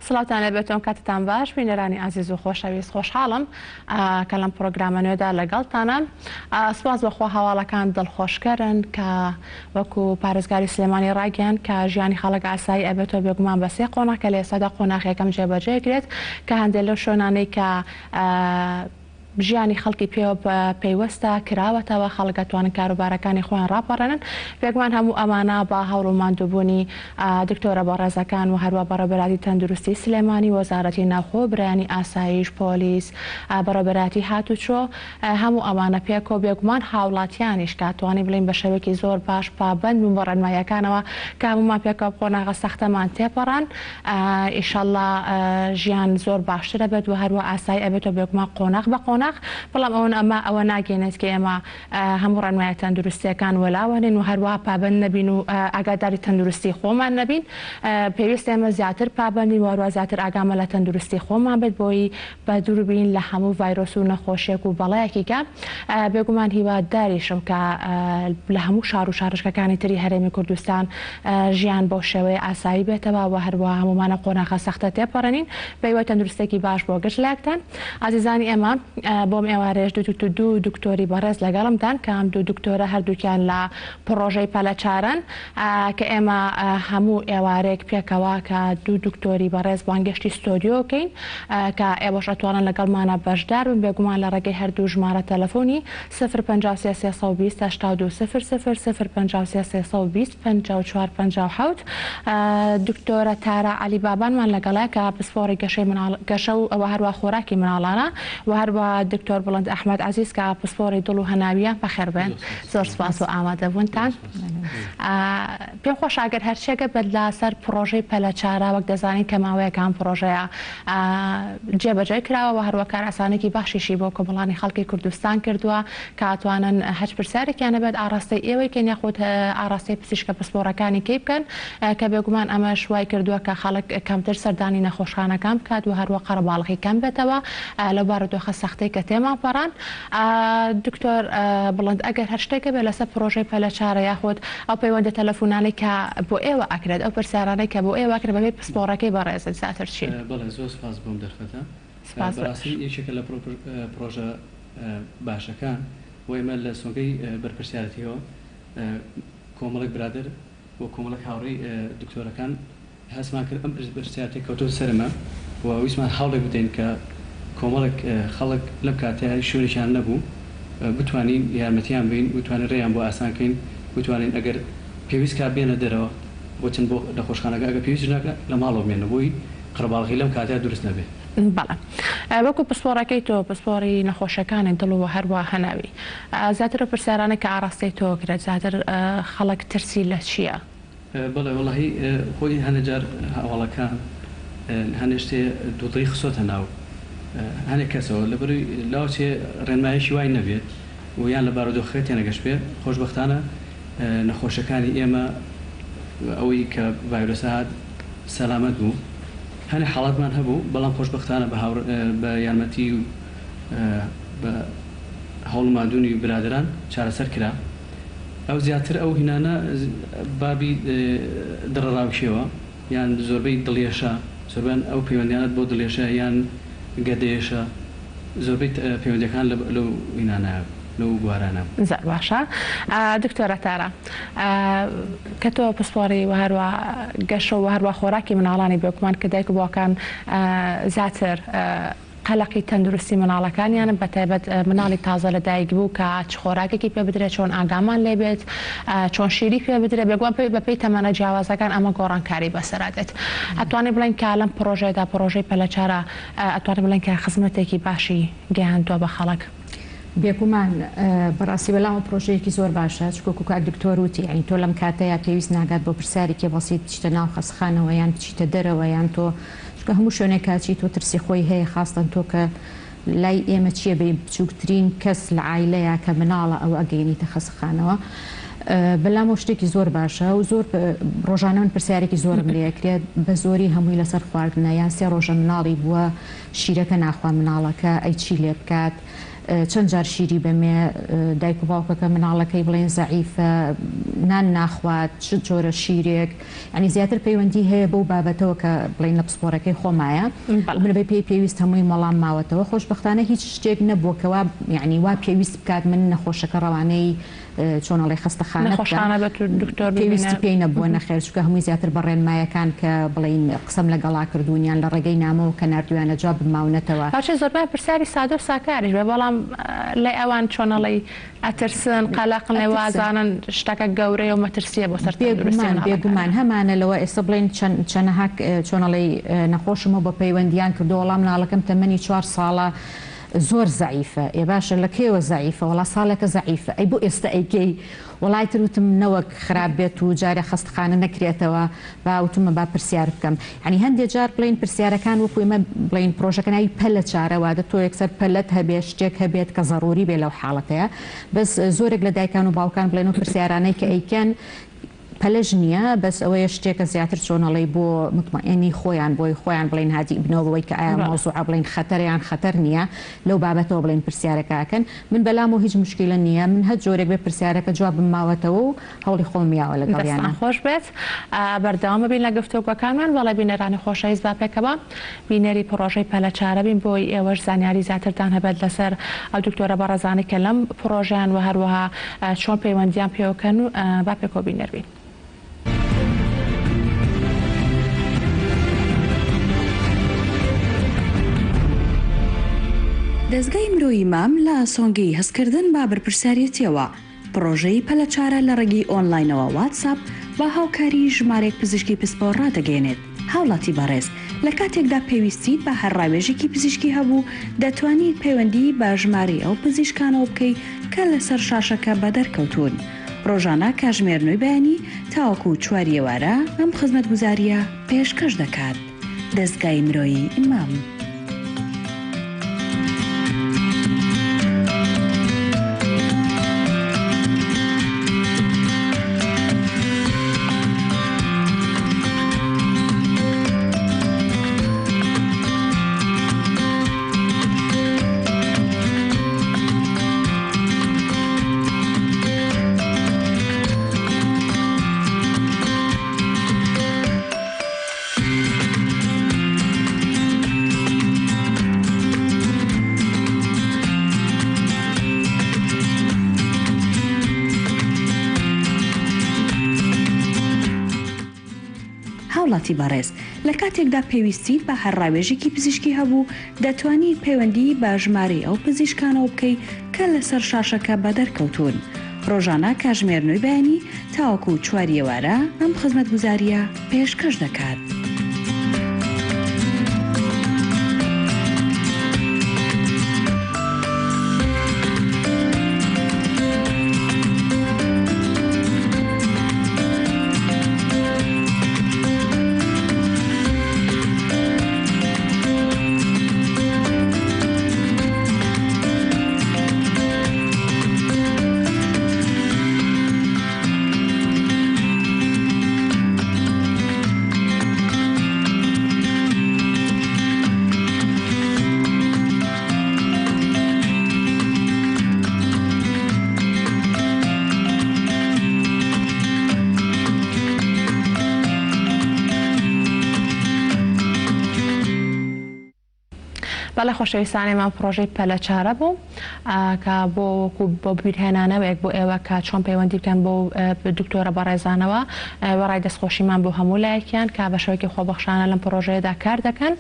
سڵاوتان لێبێت و کاتتان باش بینەرانی ئازیز و خۆشەویست خۆشحاڵم کە لەم پڕۆگرامە نوێدا لەگەڵتانم سوپاس بەخوا هەواڵەکان دڵخۆشکەرن کە وەکو پارێزگاری سلێمانی ڕاگەیاند کە ژیانی خەڵک ئاسایی ئەبێتەوە بێگومان بە سێ قۆناغ کە لە ئێستادا قۆناغ یەکەم جێبەجێ کرێت کە هەندێک لەو شوێنانەی کە ژیانی خەڵکی پێوە پەیوەستە، کراوەتەوە، خەڵک ئەتوانن کاروبارەکانی خۆیان ڕاپەڕێنن، بێگومان هەموو ئەمانە بە هەوڵ و ماندووبوونی دکتۆرە بەڕێزەکان و هەروا بەڕێوەبەرایەتی تەندروستی سلێمانی، وەزارەتی ناوخۆ، برایانی ئاسایش، پۆلیس، بەڕێوەبەرایەتی هاتوچۆ، هەموو ئەمانە پێکەوە، بێگومان هاوڵاتیانیش کە ئەتوانین بڵێین بە شێوەیەکی زۆر باش پابەند بوون بە ڕێنماییەکانەوە کە هەموومان پێکەوە قۆناغە سەختەمان تێپەڕاند. ئیشەڵا ژیان زۆر باشتر ئەبێت و هەروا ئاسایی ئەبێتەوە بێگومان قۆناغ بە قۆناغ بەڵام ئەوە ئەمە ئەوە ناگەینێت کە ئێمە هەموو ڕێنمایە تەندروستیەکان وەلاوەنێن و هەروا پابەند نەبین و ئاگاداری تەندروستی خۆمان نەبین پێویستە ئێمە زیاتر پابەندین و هەروا زیاتر ئاگامان لە تەندروستی خۆمان بێت بۆی بەدوور بین لە هەموو ڤایرۆس و نەخۆشیەک و بەڵایەکی کە بێگومان هیواداریشم کە لە هەموو شار و شارۆچکەکانی تری هەرێمی کوردستان ژیان بەو شێوەیە ئاسایی بێتەوە و هەروەها هەموومان ئەم قۆناغە سەختە تێپەڕێنین بە هیوای تەندروستیەکی باش بۆ گشت لایەکتان ئازیزانی ئێمە بۆم ئێوارەیەش دوو دکتۆری بەڕێز لەگەڵمدان کە ئەم دوو دکتۆرە هەردووکیان لە پڕۆژەی پەلەچارەن کە ئێمە هەموو ئێوارەیەک پێکەوە کە دوو دکتۆری بەڕێز بانگێشتی ستۆدیۆ کەین کە ئێوەش ئەتوانن لەگەڵمانا بەشدار بن بێگومان لە ڕێگەی هەردوو ژمارە تەلەفۆنی 053 320 82 00 053 320 54 57 دکتۆرە تارا عەلی بابانمان لەگەڵە کە پسپۆڕی گەشەی مناڵ گەشە و هەروە خۆراکی مناڵانە و هەروە دکتۆر بڵند ئەحمەد عەزیز کە پسپۆڕی دڵ و هەناویە بەخێربێن زۆر سپاس و ئامادەبوونتان. پێم خۆشە ئەگەر هەرچیەکە بێت لەسەر پڕۆژەی پەلەچارە وەک دەزانین کە ماوەیەکە ئەم پڕۆژەیە جێبەجێ کراوە و هەروە کارئاسانێکی باشیشی بۆ کۆمەڵانی خەڵکی کوردستان کردووە کە ئەتوانن هەچ پرسیارێکیان هەبێت ئاڕاستەی ئێوەی کەن یاخود ئاڕاستەی پزیشکە پسپۆڕەکانی کەی بکەن کە بێگومان ئەمەش وای کردووە کە خەڵک کەمتر سەردانی نەخۆشخانەکان بکات و هەروە قەرەباڵغی کەم بێتەوە لەو بارودۆخە سەختەی کە تێمان پەڕان. دکتۆر بڵند ئەگەر هەر شتێک هەبێت لەسەر پرۆژەی پەلەچارە یاخود ئەو پەیوەندە تەلەفونانەی کە بۆ ئێوە ئەکرێت ئەو پرسیارانەی کە بۆ ئێوە ئەکرێت بەپێی پسپۆڕەکەی بەڕێزت زیاتر چین؟ بەڵێ زۆر سوپاس بۆم دەرفەتە. سوپاس بۆ بەڕاستی یەکێکە لە پرۆژە باشەکان بۆ ئێمە لە سۆنگەی بەرپرسیارەتیەوە کۆمەڵێک برادەر و کۆمەڵێک هاوڕێی دکتۆرەکان هەستمان کرد ئەم پرسیارەتیە کەوتۆتە سەرمە و ویستمان هەوڵێک بدەین کە کۆمەڵێک خەڵک لەم کاتەیا هیچ شوێنێکیان نەبوو بتوانین یارمەتیان بەین بتوانین ڕێیان بۆ ئاسان کەین بتوانین ئەگەر پێویست کا بێنە دەرەوە بچن بۆ نەخۆشخانەکە ئەگەر پێویستیش ناکا لە ماڵەوە بمێننەوە بۆی قەرەباڵغی لەم کاتەیا دروست نەبێ. بەڵێ وەکو پسپۆڕەکەی تۆ پسپۆڕی نەخۆشیەکانی دڵ و هەروا هەناوی زیاتر ئەو پرسیارانەی کە ئاڕاستەی تۆ کرێت زیاتر خەڵک ترسی لە چیە؟ بەڵێ وەڵاهی خۆی هەنێ جار هەواڵەکان هەنێ شتێ دوودڵی خستۆتە ناو هەنێ کەسەوە لەبەروی لاوچێ ڕێنمایەکی وای نەبێت و یان لە بارودۆخەکە تێنەگەشتبێ خۆشبەختانە نەخۆشەکانی ئێمە ئەوەی کە ڤایرۆسە هات سەلامەت بوو هەنێ حاڵەتمان هەبوو بەڵام خۆشبەختانە بە هاوڕ بە یارمەتی و بە هەوڵ و ماندوونی برادەران چارەسەر کرا. ئەو زیاتر ئەو هینانە بابی دڕەڕاوکێوە یان زۆربەی دڵیەشە زۆربەیان ئەو پەیوەندیانەت بۆ دڵیەشە یان گەدەیەشە زۆربەی پەیوەندیەکان لەو هینانە لەو بوارانە. زۆر باشە دکتۆرە تارا کە تۆ پسپۆڕی و هەروا گەشە و هەروا خۆراکی مناڵانی بێگومان کە دایک و باوکان زیاتر قەلەقی تەندروستی منداڵەکانیانن بەتایبەت منداڵی تازە لەدایک بوو کە چ خۆراکێکی پێ بدرێت چۆن ئاگامان لێ بێت چۆن شیری پێ بدرێت بێگومان بەپێی تەمەنە جیاوازەکان ئەمە گۆڕانکاری بەسەرا دێت ئەتوانین بڵێین کە لەم پڕۆژەیەدا پڕۆژەی پەلەچارە ئەتوانین بڵێین کە خزمەتێکی باشی گەیاندووە بە خەڵک. بێگومان بەڕاستی بەلامەوە پرۆژەیەکی زۆر باشە چونکە وەکو کاک دکتۆر وتی یانی تۆ لەم کاتەیا پێویست ناکات بۆ پرسیارێکی بەسیت بچیتە ناو خەسخانەوە یان بچیتە دەرەوە یان تۆ چونکە هەموو شوێنێک کە ئەچی تۆ ترسی خۆی هەیە خاستەن تۆ کە لای ئێمە چیە بەی بچوکترین کەس لە عایلەیا کە مناڵە ئەوە ئەگەینیتە خەسخانەوە بەلامەوە شتێکی زۆر باشە و زۆر ڕۆژانە من پرسیارێکی زۆرم لێ ئەکرێت بە زۆری هەمووی لەسەر خواردنە یان سێ ڕۆژە مناڵی بووە شیرەکە ناخوا مناڵەکە ئەی چی لێ بکات؟ چەند جار شیری بەمێ، دایک و باوکەکە مناڵەکەی بڵێن زەعیفە، نان ناخوات، چ جۆرە شیرێک، یانی زیاتر پەیوەندی هەیە بەو بابەتەوە کە بڵێین لە پسپۆرەکەی خۆمایە، من بە پێی پێویست هەمووی وەڵام ماوەتەوە، خۆشبەختانە هیچ شتێک نەبووە کە وا یانی وا پێویست بکات من نەخۆشەکە ڕەوانەی چۆن ئەڵێی خەستەخانە بکەم، نەخۆشخانە بێت و دکتۆر ببینێ. پێویستی پێی نەبووە نەخێر، چونکە هەمووی زیاتر بە ڕێنمایەکان کە بڵێین قسەم لەگەڵا کردوون یان لە ڕێگەی نامەوە کە ناردوویانە جوابم ماونەتەوە. هەرچی زۆربەیان پرسیاری سادە و ساکاریش بێ بەڵام لای ئەوان چۆن ئەڵێی ئەترسن قەلەقن ئەترسن. وازانن شتەکە گەورەیە و مەترسییە بۆ سەر تەندروستی بێگومان مناڵەکانیان. بێگومان هەمانە لەوە ئێستا بڵێین چەند چەنەها چۆن ئەڵێی نەخۆشم هەبووە پەیوەندیان کردووە وەڵا مناڵەکەم تەمەنی چوار ساڵە زۆر زەعیفە ئێ باشە لە کەیەوە زەعیفە وەڵا ساڵێکە زەعیفە ئەی بۆ ئێستا ئەیکەی وەڵا ئیتر وتم نەوەک خراپ بێت و جارێ خەستخانە نەکرێتەوە با وتومە با پرسیار بکەم یانی هەندێ جار بڵێین پرسیارەکان وەکو ئێمە بڵێین پرۆژەکە ناوی پەلە چارە وادە تۆ یەکسەر پەلەت هەبێ شتێک هەبێت کە زەڕوری بێ لەو حاڵەتەیە بەس زۆرێک لە دایکان و باوکان بڵێن ئەو پرسیارانەی کە ئەیکەن پەلەش نییە بەس ئەوەیە شتێکە زیاتر چۆن ئەڵێی بۆ مطمئنی خۆیان بۆی خۆیان بڵێن هادی بنەوە بەوەی کە ئایا مەوزوعە بڵێن خەتەرە یان خەتەر نییە لەو بابەتەوە بڵێن پرسیارەکە ئەکەن من بەلامەوە هیچ موشکیلە نییە من هەر جۆرێک بێ پرسیارەکە جوابم ماوەتەوە و هەوڵی خۆمم یاوە لەگەڵیانا. دەستان خۆش بێت بەردەوام ببین لە گفتوگۆکانمان بەڵێ بینەرانی خۆشەویست با پێکەوە بینەری پڕۆژەی پەلە چارە بین بۆی ئێوەش زانیاری زیاترتان هەبێت لەسەر ئەو دکتۆرە بەڕێزانەی کە لەم پڕۆژەیان وە هەروەها چۆن پەیوەندیان پێوە کەن و با پێکەوە بینەر بین. دەزگای مرۆیی مام لە سۆنگەی هەستکردن بە بەرپرسیارێتیەوە پڕۆژەی پەلەچارە لە ڕێگەی ئۆنلاینەوە واتساپ بە هاوکاری ژمارەیەک پزیشکی پسپۆڕ ڕادەگەیەنێت. هاوڵاتی بەڕێز، لە کاتێکدا پێویستیت بە هەر ڕاوێژێکی پزیشکی هەبوو، دەتوانیت پەیوەندی بە ژمارەی ئەو پزیشکانەوە بکەی کە لەسەر شاشەکە بەدەرکەوتوون. ڕۆژانە کاژمێر نۆی بەیانی تاوەکو چواری ئێوارە ئەم خزمەتگوزارییە پێشکەش دەکات. دەزگای مرۆیی مام. هاوڵاتی بەڕێز، لە کاتێکدا پێویستیت بە هەر ڕاوێژێکی پزیشکی هەبوو، دەتوانیت پەیوەندی بە ژمارەی ئەو پزیشکانەوە بکەی کە لەسەر شاشەکە بەدەرکەوتوون. ڕۆژانە کاژمێر نۆی بەیانی تاوەکو چواری ئێوارە ئەم خزمەتگوزارییە پێشکەش دەکات. بەڵێ خۆشەویستان ئێمە پڕۆژەی پەلە چارە بوو کە بۆ وەکو بۆ بیرهێنانەوەیەک بۆ ئێوە کە چۆن پەیوەندی بکەن بۆ دکتۆرە بەڕێزانەوە وێڕای دەستخۆشیمان بۆ هەموو لایەکیان کە بە شێوەیەکی خۆبەخشانە لەم پڕۆژەیەدا کار دەکەن.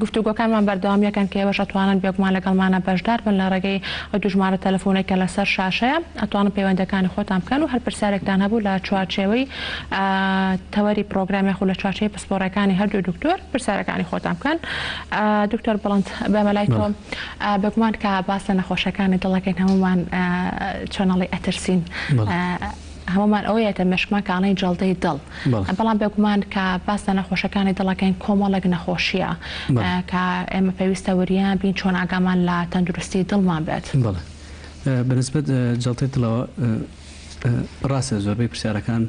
گفتوگۆکانمان بەردەوام یەکەن کە ئێوەش ئەتوانن بێگومان لەگەڵمانا بەشدار بن لە ڕێگەی ئەو دوو ژمارە تەلەفۆنەی کە لەسەر شاشەیە ئەتوانن پەیوەندیەکانی خۆتان بکەن و هەر پرسیارێکتان هەبوو لە چوارچێوەی تەوەری پرۆگرام یاخود لە چوارچێوەی پسپۆڕیەکانی هەردوو دکتۆر پرسیارەکانی خۆتان بکەن دکتۆر بڵند بێمە لای تۆ بێگومان کە باس لە نەخۆشەکانی دڵەکەین هەموومان چۆنەڵی ئەترسین هەموومان ئەوە یەتە مێشکمان کە ئەڵێین جەڵدەی دڵ بەڵام بێگومان کە باس لە نەخۆشەکانی دڵ ئەکەین کۆمەڵێک نەخۆشیە کە ئێمە پێویستە وریا بین چۆن ئاگامان لە تەندروستی دڵمان بێت. بەڵێ بەنسبەت جەڵتەی دڵەوە ڕاستە زۆربەی پرسیارەکان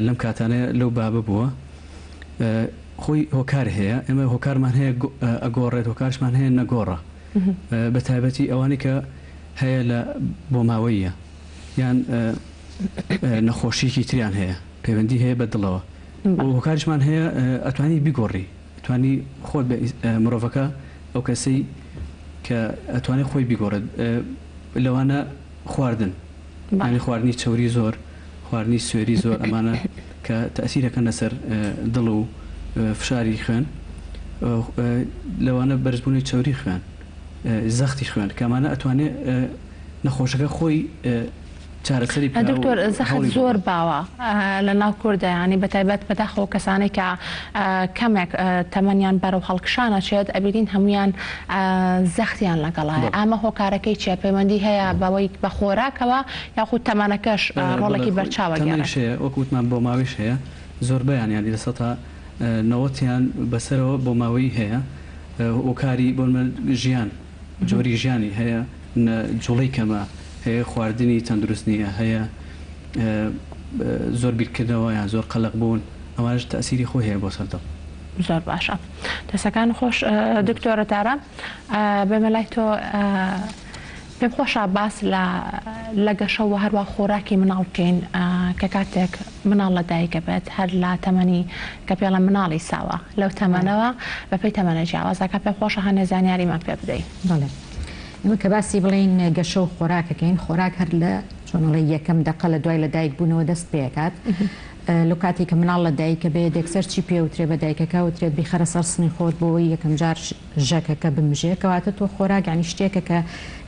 لەم کاتانەیە لەو بابە بووە خۆی هۆکار هەیە ئێمە هۆکارمان هەیە ئەگۆڕێت هۆکارشمان هەیە نەگۆڕە. بە تایبەتی ئەوانەی کە هەیە لە بۆماوەییە یان نەخۆشیەکی تریان هەیە پەیوەندی هەیە بە دڵەوە و هۆکاریشمان هەیە ئەتوانی بیگۆڕی ئەتوانی خۆت بە مرۆڤەکە ئەو کەسەی کە ئەتوانێت خۆی بیگۆڕێت لەوانە خواردن یانی خواردنی چەوری زۆر خواردنی سوێری زۆر ئەمانە کە تەئسیرەکەن لەسەر دڵ و فشاری خوێن لەوانە بەرزبوونی چەوری خوێن زەختی خوێن کە ئەمانە ئەتوانێ نەخۆشەکە خۆی چارەسەری بکا و دکتۆر زەخت هەوڵی بۆ زۆر بدات. باوە لە ناو کوردا یانی بە تایبەت بەداخەوە کەسانەی کە کەمێک تەمەنیان بەرەو هەڵکشان ئەچێت ئەبینین هەموویان زەختیان لەگەڵایە بەڵێ. ئامە هۆکارەکەی چیە پەیوەندی هەیە بەوەی بە خۆراکەوە یاخود تەمەنەکەش بەڵێ ڕۆڵێکی خۆی بەرچاو ئەگێڕێت؟ تەمەنیش هەیە وەک وتمان بۆماوەیش هەیە زۆربەیان یانی 90% بەسەرەوە بۆماوەیی هەیە هۆکاری بۆ نمونە ژیان جۆری ژیانی هەیە جوڵەی کەمە هەیە خواردنی تەندروست نییە هەیە زۆر بیرکردنەوە یان زۆر قەلەق بوون ئەوانەش تەئسیری خۆی هەیە بۆ سەر دڵ. زۆر باشە دەستەکان خۆش دکتۆرە تارا بێمە لای تۆ پێم خۆشە باس لە لە گەشە و هەروە خۆراکی مناڵ بکەین کە کاتێک مناڵ لە دایکە بێت هەر لە تەمەنی کە پێڵە مناڵی ساوە لەو تەمەنەوە بەپێی تەمەنە جیاوازەکە پێم خۆشە هەنێ زانیاریمان پێ بدەی. بەڵێ ئێمە کە باسی بڵێین گەشە و خۆراک ئەکەین خۆراک هەر لە چۆن ئەڵێی یەکەم دەقە لە دوای لە دایک بوونەوە دەست پێ ئەکات لەو کاتێک کە مناڵ لە دایکە بێت یەکسەر چی پێ وترێ بە دایکەکە وترێت بیخەرە سەر سنی خۆت بۆ ئەوەی یەکەم جار ژەکەکە بمژێ کەواتە تۆ خۆراک یانی شتێکە کە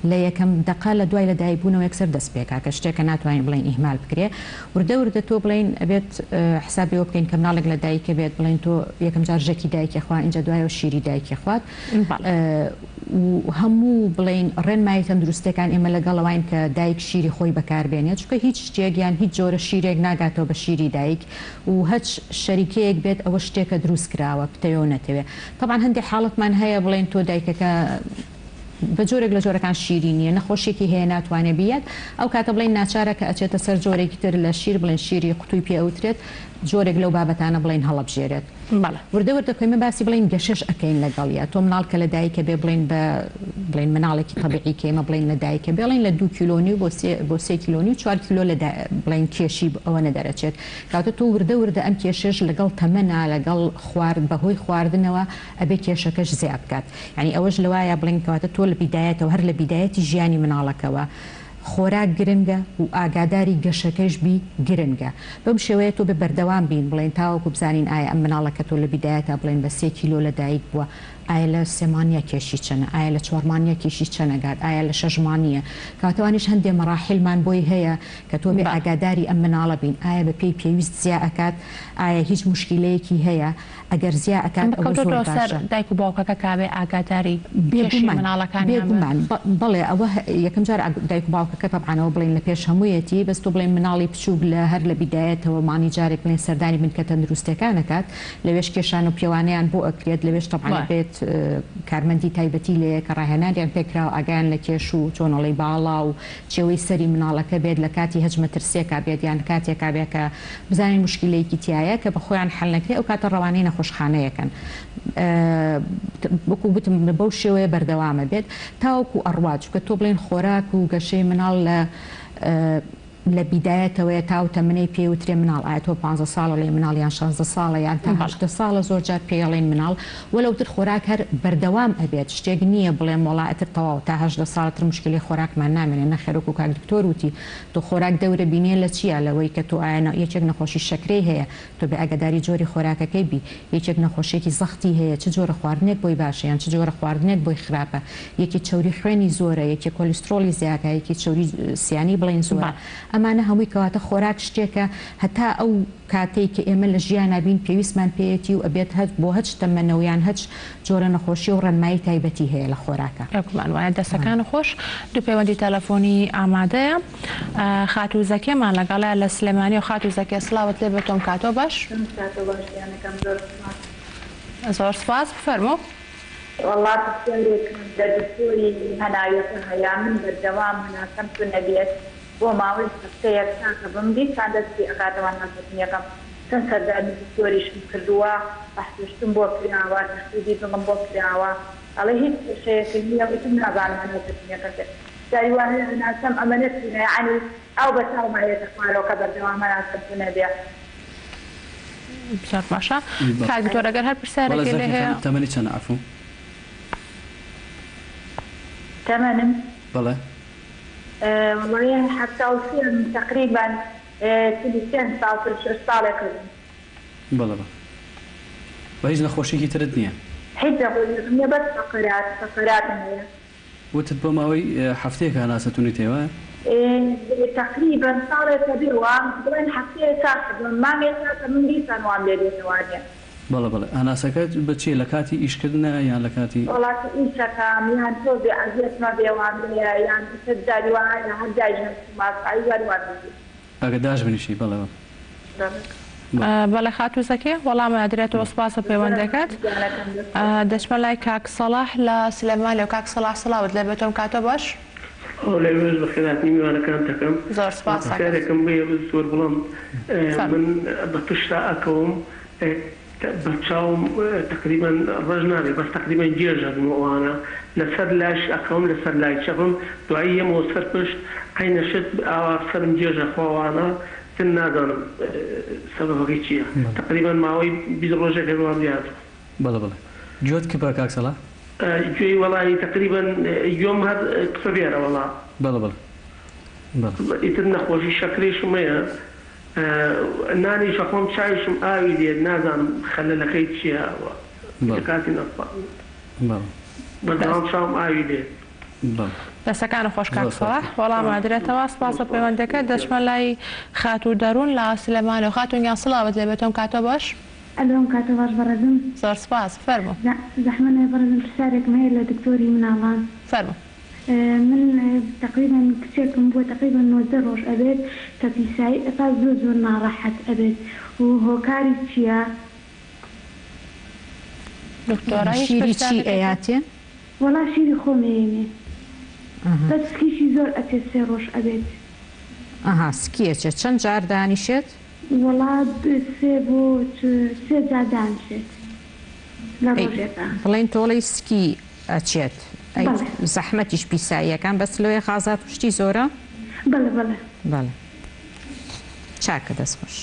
لە یەکەم دەقە لە دوای لە دایک بوونەوە یەکسەر دەست پێکا کە شتێکە ناتوانین بڵێین ئیهمال بکرێ وردە وردە تۆ بڵێین ئەبێت حسابی ئەوە بکەین کە مناڵێک لە دایکە بێت بڵێین تۆ یەکەم جار ژەکی دایکی خوا ئینجا دوایەوە شیری دایکی خوات و هەموو بڵێین ڕێنمایی تەندروستیەکان ئێمە لەگەڵەوەین کە دایک شیری خۆی بەکاربێنێت چونکە هیچ شتێک یان هیچ جۆرە شیرێک ناگاتەوە بە شیری دایک و هەچ شەریکەیەک بێت ئەوە شتێکە دروست کراوە بتەوێ و نەتەوێ تەبعەن هەندێک حاڵەتمان هەیە بڵێین تۆ دایکەکە بە جۆرێک لە جۆرەکان شیری نییە نەخۆشیەکی هەیە ناتوانێ بیات ئەو کاتە بڵێین ناچارە کە ئەچێتە سەر جۆرێکی تر لە شیر بڵێن شیری قوتوی پێ ئەوترێت جۆرێک لەو بابەتانە بڵێین هەڵەبژێرێت. بەڵێ. وردە وردە کە ئێمە باسی بڵێین گەشەش ئەکەین لەگەڵیا تۆ مناڵ کە لە دایکە بێ بڵێین بە بڵێین مناڵێکی تەبیعی کە ئێمە بڵێین لە دایکە بێ ئەڵێین لە دوو کیلۆ نیو بۆ سێ بۆ سێ کیلۆ نیو چوار کیلۆ لە دا بڵێین کێشی ئەوەنە دەرەچێت کەواتە تۆ وردە وردە ئەم کێشەش لەگەڵ تەمەنا لەگەڵ خوارد بە هۆی خواردنەوە ئەبێ کێشەکەش زیا بکات یانی ئەوەش لەوایە بڵێین کەواتە تۆ لە بیدایەتەوە هەر لە بیدایەتی ژیانی مناڵەکەوە خۆراک گرنگە و ئاگاداری گەشەکەش بی گرنگە. بەم شێوەیە تۆ بێ بەردەوام بین بڵێین تاوەکو بزانین ئایا ئەم مناڵە کە تۆ لە بیدایەتا بڵێین بە سێ کیلۆ لە دایک بووە ئایا لە سێ مانگیا کێشی چەنە ئایا لە چوار مانگیا کێشی چەند ئەگات ئایا لە شەش مانگیە کەواتە ئەوانیش هەندێ مەڕاحیلمان بۆی هەیە کە تۆ بێ ئاگاداری ئەم مناڵە بین ئایا بە پێی پێویست زیا ئەکات ئایا هیچ موشکیلەیەکی هەیە ئەگەر زیا ئەکات ئەمە ئەوە زۆر کەوتۆتەوە سەر باشە. دایک و باوکەکە کە بێ ئاگاداری کێشی بێگومان مناڵەکانیان بن. بێگومان بەڵێ ئەوە یەکەم جار دایک و باوکەکە تەبعەن ئەوە بڵێین لە پێش هەموویەتی بەس تۆ بڵێین مناڵی بچووک لە هەر لە بیدایەتەوە مانگی جارێک بڵێین سەردانی بنکە تەندروستیەکان ئەکات لەوێش کێشان و پێوانەیان بۆ ئەکرێت لەوێش تەبعەن ئەبێت کارمەندی تایبەتی لێیە کە ڕاهێنانیان پێکراوە ئاگایان لە کێش و چۆن ئەڵێی باڵا و چێوەی سەری مناڵەکە بێت لە کاتی هەچ مەترسیەکا بێت یان کاتێکا بێت کە بزانین موشکیلەیەکی تیایە کە بە خۆیان حەل نەکرێ ئەو کاتە ڕەوانەی نەخۆشخانەیەکەن وەکو وتم بەو شێوەیە بەردەوامە بێت تاوەکو ئەڕوات چونکە تۆ بڵێن خۆراک و گەشەی مناڵ لە لە بیدایەتەوەیە تا ئەو تەمنەی پێی وترێ مناڵ ئایا تۆ پانزە ساڵە ڵێی مناڵ یان شانزە ساڵە یان تا هەژدە ساڵە زۆر جار پێی ئەڵێن مناڵ وەلەو تر خۆراک هەر بەردەوام ئەبێت شتێک نییە بڵێم وەڵا ئەتر تەواو تا 18 ساڵە تر موشکیلەی خۆراکمان نامێنێ نەخێر وەکو کاک دکتۆر وتی تۆ خۆراک دەورە بینێ لە چیا لەوەی کە تۆ ئایا یەکێک نەخۆشی شەکرەی هەیە تۆ بێ ئاگاداری جۆری خۆراکەکەی بی یەکێک نەخۆشیەکی زەختی هەیە چ جۆرە خواردنێک بۆی باشە یان چ جۆرە خواردنێک بۆی خراپە یەکێ چەوری خوێنی زۆرە یەکێ کۆلیسترۆڵی زیاکە یەکێ چەوری سیانی بڵێین زۆرە ئەمانە هەمووی کەواتە خۆراک شتێکە هەتا ئەو کاتەی کە ئێمە لە ژیانا بین پێویستمان پێیەتی و ئەبێت هەر بۆ هەچ تەمەنە و یان هەچ جۆرە نەخۆشیە و ڕێنمایی تایبەتی هەیە لە خۆراکا. بێگومان وایە دەستەکانت خۆش. دوو پەیوەندی تەلەفۆنی ئامادەیە. خاتوو زەکیەمان لەگەڵە لە سلێمانیەوە خاتوو زەکیە سڵاوت لێ بێت تۆم کاتۆ باش. تۆم کاتۆ باش گیانەکەم زۆر سوپاس. زۆر سوپاس بفەرموو. وەڵا پرسیارێکم لە دکتۆری هەناویەکە هەیە من بەردەوام هەناسەم تونەبێت بۆ ماوەی هەفتەیەک چاکەبم دیسان دەست پێ ئەکاتەوە هەناسەتونیەکەم چەند سەردانی دکتۆریشم کردووە فەحسوشتم بۆ کراوە تەخدیدی دڵم بۆ کراوە. ئەڵێ هیچ کێشەیەکت نیە وتم نازانم هەناسە تونیەکە چیە جاری وا هەیە هەناسەم ئەمەنە تونە یەعنی ئاو بە چاوما یەتە خوارەوە کە بەردەوام هەناسەم تونە بێ. زۆر باشە کاک دکتۆر ئەگەر هەر بەڵێ پرسیارێکی لێ زەکیە هەیە. خانم تەمەنی چەنە عەفوو؟ تەمەنم؟ بەڵێ. وەڵایی 73 تەقریبەن 45 ساڵ 46 ساڵێکە بووم. بەڵێ بەڵێ وە هیچ نەخۆشیەکی ترت نیە؟ هیچ نەخۆشیەکم نیە بەس فەقەرات فەقەراتم هەیە. وتت بۆ ماوەی هەفتەیەکە هەناسە تونیت هەیە وایە؟ تەقریبەن ساڵێکە بێ وام بڵێن هەفتەیە چاکە بم مانگێ چاکە بم دیسان وام لێ دێتەوانێ. بەڵێ بەڵێ هەناسەکەت بە چیە لە کاتی ئیش کردنە یان لە کاتی. وەڵا کە ئیشەکەم یان تۆزێ ئەزیەت مەبێ وام لێیە یان ئیتر جاری وایە هەر دایش نەچووم ئاسایی جاری وام لێ دێ. ئەگەر داش بنیشی بەڵێ بەڵێ. بەڵێ خاتوو زەکیە وەڵامە ئەدرێتەوە سوپاس بۆ پەیوەندەکەت. دەچمە لای کاک سەڵاح لە سلێمانیەوە کاک سەڵاح سڵاوت لێبێت تۆم کاتۆ باش. سڵاو لە ئێوەش بەخێرهاتنی میوانەکانت دەکەم. زۆر سوپاس دەکەم. پرسیارێکم بۆیە بەس زۆر بڵێم فەرموو. من بە پشتا ئەکەوم بە چاوم تەقریبەن ڕەش نابێ بەس تەقریبەن گێژ ئەبم و ئەوانە لەسەر لاش ئەکەوم لەسەر لای چەپم دوایی یەمەوە سەر پشت عەینە شت ئاوا سەرم گێژ ئەخوا ئەوانە تر نازانم سەبەبەکەی چیە تەقریبەن ماوەی 20 ڕۆژێک هەر وام لێ هاتووە. بەڵێ بەڵێ گوێت کپە کاک سەڵاح؟ گوێی وەڵاهی تەقریبەن گوێم هەر کپە بێرە وەڵا. بەڵێ بەڵێ بەڵێ. ئیتر نەخۆشی شەکرەیشم هەیە نانیش ئەخۆم چایشم ئاوی دێت نازانم خەلەلەکەی چیە لە کاتی نان خواردن بەردەوام چاوم ئاوی دێت. دەستەکانت خۆش کاک سەڵاح وەڵام ئەدرێتەوە سپاس بۆ پەیوەندەکەت دەچمە لای خاتوو دەروون لە سلێمانیەوە خاتوون گیان سڵاوت لێبێت ئەم کاتە باش. ئەلۆ ئەم کاتە باش بەڕێزم. زۆر سپاس فەرموو. زەحمەت نەبێ بەڕێزم پرسیارێکم هەیە لە دکتۆری مناڵان. فەرموو. من تەقریبەن کچێکم بووە تەقریبەن 19 ڕۆژ ئەبێت کە پیسایی ئەکات زۆر زۆر ناڕەحەت ئەبێت و هۆکاری چیە؟ دکتۆرە هیچ شیری چی پرسیارێکت هەیە؟ ئەیاتێ؟ وەڵا شیری خۆم ئەیەمێ بەس سکیشی زۆر ئەچێت سێ ڕۆژ ئەبێت. ئەها سکی ئەچێت چەند جار دانیشێت؟ وەڵا سێ بۆ سێ جار دانشێت لە ئەی ڕۆژێکا. بڵێین تۆڵەی سکی ئەچێت ئەی بەڵێ. زەحمەتیش پیساییەکان بەس لۆیە غازات و شتی زۆرە؟ بەڵێ بەڵێ. بەڵێ چاکە دەست خۆش.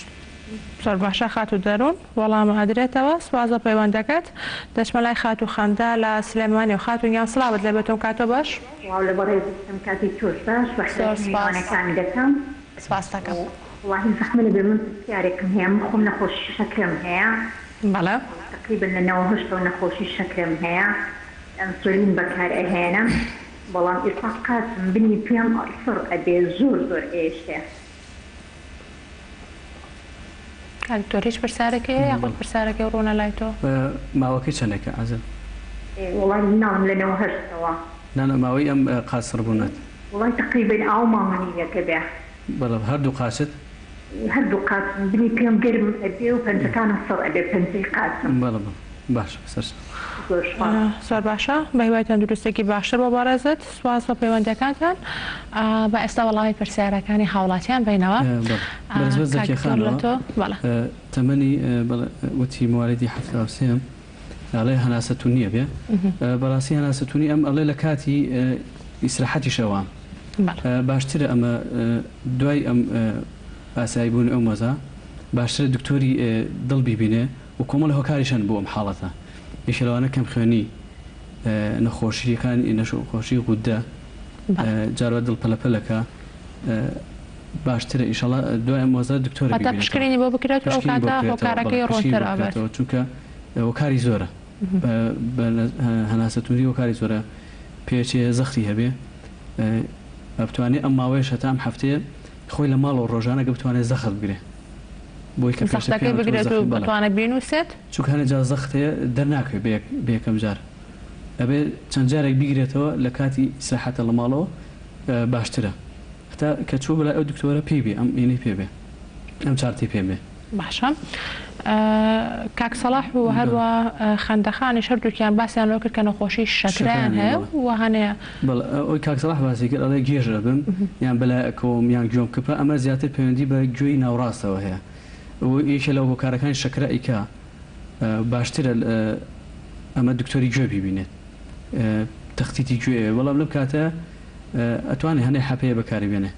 زۆر باشە خاتوو دەروون وەڵام ئەدرێتەوە سوپاس بۆ پەیوەندەکەت دەچمە لای خاتوو خەندە لە سلێمانیەوە خاتوون گیان سڵاوت لێبێت تۆم کاتۆ باش. سڵاو لە بەڕێزت دەکەم کاتی تۆش باش زۆر بەخێرهاتنی سوپاس میوانەکانی دەکەم. سوپاست دەکەم. وەڵاهی زەحمەت نەبێ من پرسیارێکم هەیە من خۆم نەخۆشی شەکرەم هەیە بەڵێ. تەقریبەن لە 98ەوە نەخۆشی شەکرەم هەیە ئەنسۆلین بەکار ئەهێنم بەڵام ئیستا قاچم بنی پێم سڕ ئەبێ زۆر زۆر ئێشێ. کاک دکتۆر هیچ پرسیارێکی هەیە یاخود پرسیارەکەی ڕوونە لای تۆ؟ ماوەکەی چەندێکە عەزیز؟ وەڵای مناڵم لە 98ەوە. نا نا ماوەی ئەم قاچ سڕبوونەت؟ وەڵای تەقریبەن ئاو مانگ و نیوێکە بێ. بەڵێ هەردوو قاچت؟ هەردوو قاچم بنی پێم گەرم ئەبێ و پەنجەکانم سڕ ئەبێ پەنجەی قاچم. بەڵێ بەڵێ باشە سەرچاو. زۆر سوپاس. زۆر باشە بەهیوای تەندروستیەکی باشتر بۆ بەڕێزت سوپاس بۆ پەیوەندیەکانتان با ئێستا وەڵامی پرسیارەکانی هاوڵاتیان بەینەوە بەڵێ بەرزبەت کاک زەکیە دکتۆر لە خانەوە تۆ بەڵێ. تەمەنی بەڵێ وتی موالیدی 73 م ئەڵێ هەناسە تونیە بێ بەڕاستی هەناسە تونی ئەم ئەڵێ لە کاتی ئیسراحەتیشە وام باشترە ئەمە دوای ئەم ئاسایی بوون ئەو مەزا باشترە دکتۆری دڵ بیبینێ و کۆمەڵی هۆکاریش هەن بۆ ئەم حاڵەتە یەکێ لەوانە کەمخوێنی نەخۆشیەکانی نەخۆشی غودە جاروا دڵ پەلەپەلەکە باشترە ئیشەڵا دوای ئەم وەزا دکتۆرە واتە بیبینێتەوە پشکنینی بۆ بکرێت و ئەو پشکنینی بۆ کاتە بکرێتەوە بەڵێ هۆکارەکەی پشکنینی ڕوونتر بۆ ئەبێت. بکرێتەوە چونکە هۆکاری زۆرە بە هەناسە توندی هۆکاری زۆرە پێچێ زەختی هەبێ بتوانێ ئەم ماوەیەش هەتا ئەم هەفتەیە خۆی لە ماڵەوە ڕۆژانە گە بتوانێت زەخت بگرێ بۆی کە پێشتر زەختەکەی پێیان وتووە بگرێت و زەخت بەڵێ بتوانێت بینووسێت. چونکە هەنێ جار زەخت هەیە دەرناکەوێ بە یەکەم جار ئەبێ چەند جارێک بیگرێتەوە لە کاتی ئیسراحەتە لە ماڵەوە باشترە هەتا کە چووە بەلای ئەو دکتۆرە پێی بێ ئەم ئینەی پێ بێ ئەم چارتەی پێ بێ. باشە کاک سەڵاح و هەروا خەندەخانیش هەردووکیان باسیان لەوە کرد کە نەخۆشی شەکرەیان هەیە و هەنێ. بەڵێ ئەوەی کاک سەڵاح باسی کرد ئەڵێ گێژ ئەبم یان بەلای ئەکەوم یان گوێم کپە ئەمە زیاتر پەیوەندی بە گوێی ناوڕاستەوە هەیە و یەکێ لە هۆکارەکانی شەکرە ئیکا باشترە ئەمە دکتۆری گوێ بیبینێت. تەختیتی گوێ بەڵام لەم کاتە ئەتوانێ هەنێ حەپ هەیە بەکاری بێنێ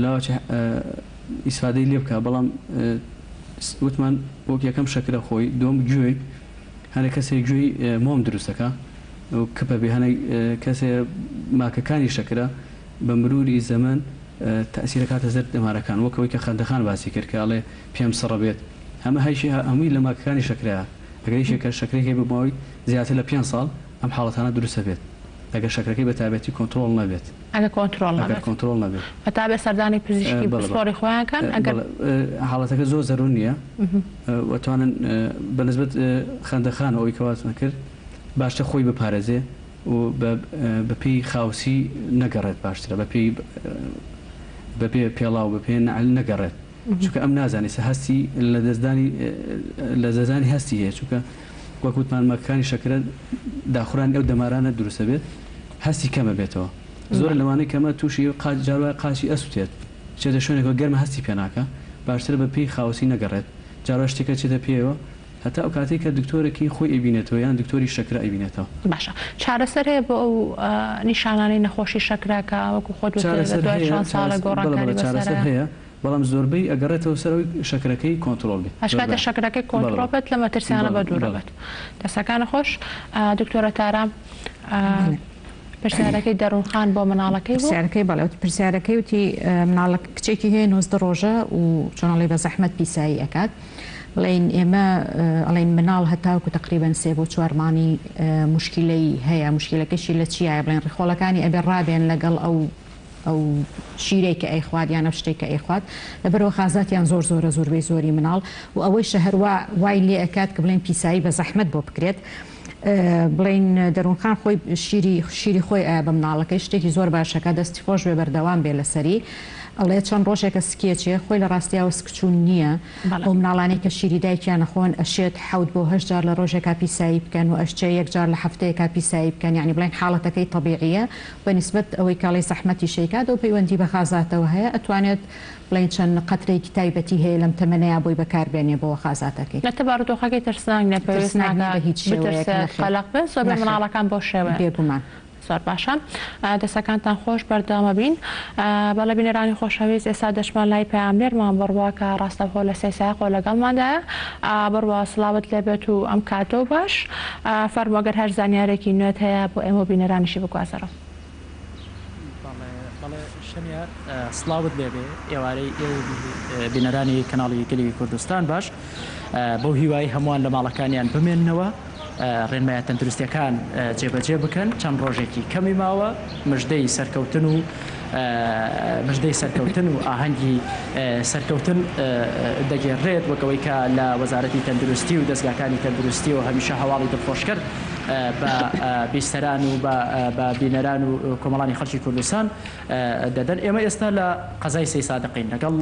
لاوەچێ ئیسفادەی لێ بکا بەڵام وتمان وەک یەکەم شەکرە خۆی دووەم گوێی هەنێ کەسێ گوێی مۆم دروست دەکا و کپە بێ هەنێ کەسێ ماکەکانی شەکرە بە مروری زەمەن تەئسیر ئەکاتە سەر دەمارەکان وەک ئەوەی کە خەندەخان باسی کرد کە ئەڵێ پێم سڕە بێت هەمە هەیشی هەمووی لە ماکەکانی شەکرەیە ئەگەر یەکێک کە شەکرەی هەیە بۆ ماوەی زیاتر لە پێنج ساڵ ئەم حاڵەتانە دروست ئەبێت ئەگەر شەکرەکەی بە تایبەتی کۆنترۆڵ نەبێت. ئەگەر کۆنترۆڵ ئەگەر نەبێت. کۆنترۆڵ نەبێت. بە تابێ سەردانی پزیشکی بەڵێ بەڵێ. پسپۆڕی خۆیان کەن ئەگەر. بەڵێ حاڵەتەکە زۆر زەروور نییە و ئەتوانن بە نسبەت خەندەخان ئەوەی کە باسمان کرد باشترە خۆی بپارێزێ و بە بە پێی خاوسی نەگەڕێت باشترە بە پێی بە پێ پێڵاو بە پێ نەعل نەگەڕێت چونکە ئەم نازانێت سە هەستی لە دەستدانی لە دەستدانی هەستی هەیە چونکە وەک وتمان مەکانی شەکرە داخورانی ئەو دەمارانە دروست ئەبێت هەستی کەم ئەبێتەوە زۆر لەوانەی کەمە تووشی قاچ جار وایە قاچی ئەسوتێت چێتە شوێنێکەوە گەرمە هەستی پێ ناکا باشترە بە پێی خاوسی نەگەڕێت جار وایە شتێکە چێتە پێیەوە هەتا ئەو کاتەی کە دکتۆرەکی خۆی ئەیبینێتەوە یان دکتۆری شەکرە ئەیبینێتەوە. باشە چارەسەر هەیە بۆ ئەو نیشانانەی نەخۆشی شەکرە کە وەکو خۆت وتت لە چارەسەر دوای هەیە چەند ساڵێک چارەسەر بەڵێ گۆڕانکاری بەڵێ بەسەرە؟ چارەسەر هەیە بەڵام زۆربەی ئەگەڕێتەوە سەر ئەوەی شەکرەکەی کۆنتڕۆڵ بێت هەش کاتێ زۆربەیان شەکرەکەی بەڵێ کۆنتڕۆڵ بەڵێ بێت لە مەترسیانە بەڵێ بەدوورە بەڵێ. بێت. دەستەکانت خۆش دکتۆرە تارا. بەڵێ. پرسیارەکەی دەروون خان بۆ مناڵەکەی بوو. پرسیارەکەی بەڵێ وتی پرسیارەکەی وتی مناڵە کچێکی هەیە 19 ڕۆژە و چۆن ئەڵێی بە زەحمەت پیسایی ئەکات بڵێین ئێمە ئەڵێین مناڵ هەتاوکو تەقریبەن سێ بۆ چوار مانگی موشکیلەی هەیە موشکیلەکەشی لە چیایە بڵێن ڕیخۆڵەکانی ئەبێ ڕابێن لەگەڵ ئەو ئەو شیرەی کە ئەیخوات یان ئەو شتەی کە ئەیخوات لەبەرئەوە غازاتیان زۆر زۆرە زۆربەی زۆری مناڵ و ئەوەیشە هەروا وای لێ ئەکات کە بڵێن پیسایی بە زەحمەت بۆ بکرێت بڵێین دەروونخان خۆی شیری شیری خۆی ئەیا بە مناڵەکەی شتێکی زۆر باشەکە دەستی خۆش بێ بەردەوام بێ لەسەری ئەڵێ چەند ڕۆژێکە سکیەچێ خۆی لە ڕاستیاوە سکچوون نییە ئەو مناڵانەی کە شیری دایکیان ئەخۆن ئەشێت حەوت بۆ هەشت جار لە ڕۆژێکا پیسایی بکەن و ئەشچێ یەک جار لە هەفتەیەکا پیسایی بکەن یانی بڵێن حاڵەتەکەی تەبیعیە بە نیسبەت ئەوەی کە ئەڵێی زەحمەتیش ئەیکات ئەو پەیوەندی بە غازاتەوە هەیە ئەتوانێت بڵێین چەند قەترەیەکی تایبەتی هەیە لەم تەمەنەیا بۆی بەکار بێنێ بۆ غازاتەکەی. لەتە بارودۆخەکەی ترسناک نیە پێویست ترسناک نیە ناکات بە هیچ شێوەیەک بترسێت نەخێر قەلەق بێت زۆربەی نەخێر مناڵەکان بەو شێوەیەن. بێگومان. زۆر باشە دەستەکانتان خۆش بەردەوامەبین بەڵێ بینەرانی خۆشەویست ئێستا دەچمە لای پەیامنێرمان بڕوا کە ڕاستەوخۆ لە سەیسایقەوە لەگەڵماندایە بڕوا سڵاوت لێبێت و ئەم کاتەو باش فەرموو گەر هەر زانیارێکی نوێت هەیە بۆ ئێمە و بینەرانیشی بگوازەرەوە. بەڵێ بەڵێ شەمیار سڵاوت لێبێ ئێوارەی ئێوە بینەرانی کەناڵی گەلی کوردستان باش بەو هیوای هەمووان لە ماڵەکانیان بمێننەوە ڕێنمایە تەندروستیەکان جێبەجێ بکەن چەند ڕۆژێکی کەمی ماوە مژدەی سەرکەوتن و مژدەی سەرکەوتن و ئاهەنگی سەرکەوتن دەگێڕرێت وەک ئەوەی کە لە وەزارەتی تەندروستی و دەزگاکانی تەندروستیەوە هەمیشە هەواڵی دڵخۆشکەر بە بیستەران و بە بینەران و کۆمەڵانی خەڵکی کوردستان دەدەن. ئێمە ئێستا لە قەزای سەیسادقین لەگەڵ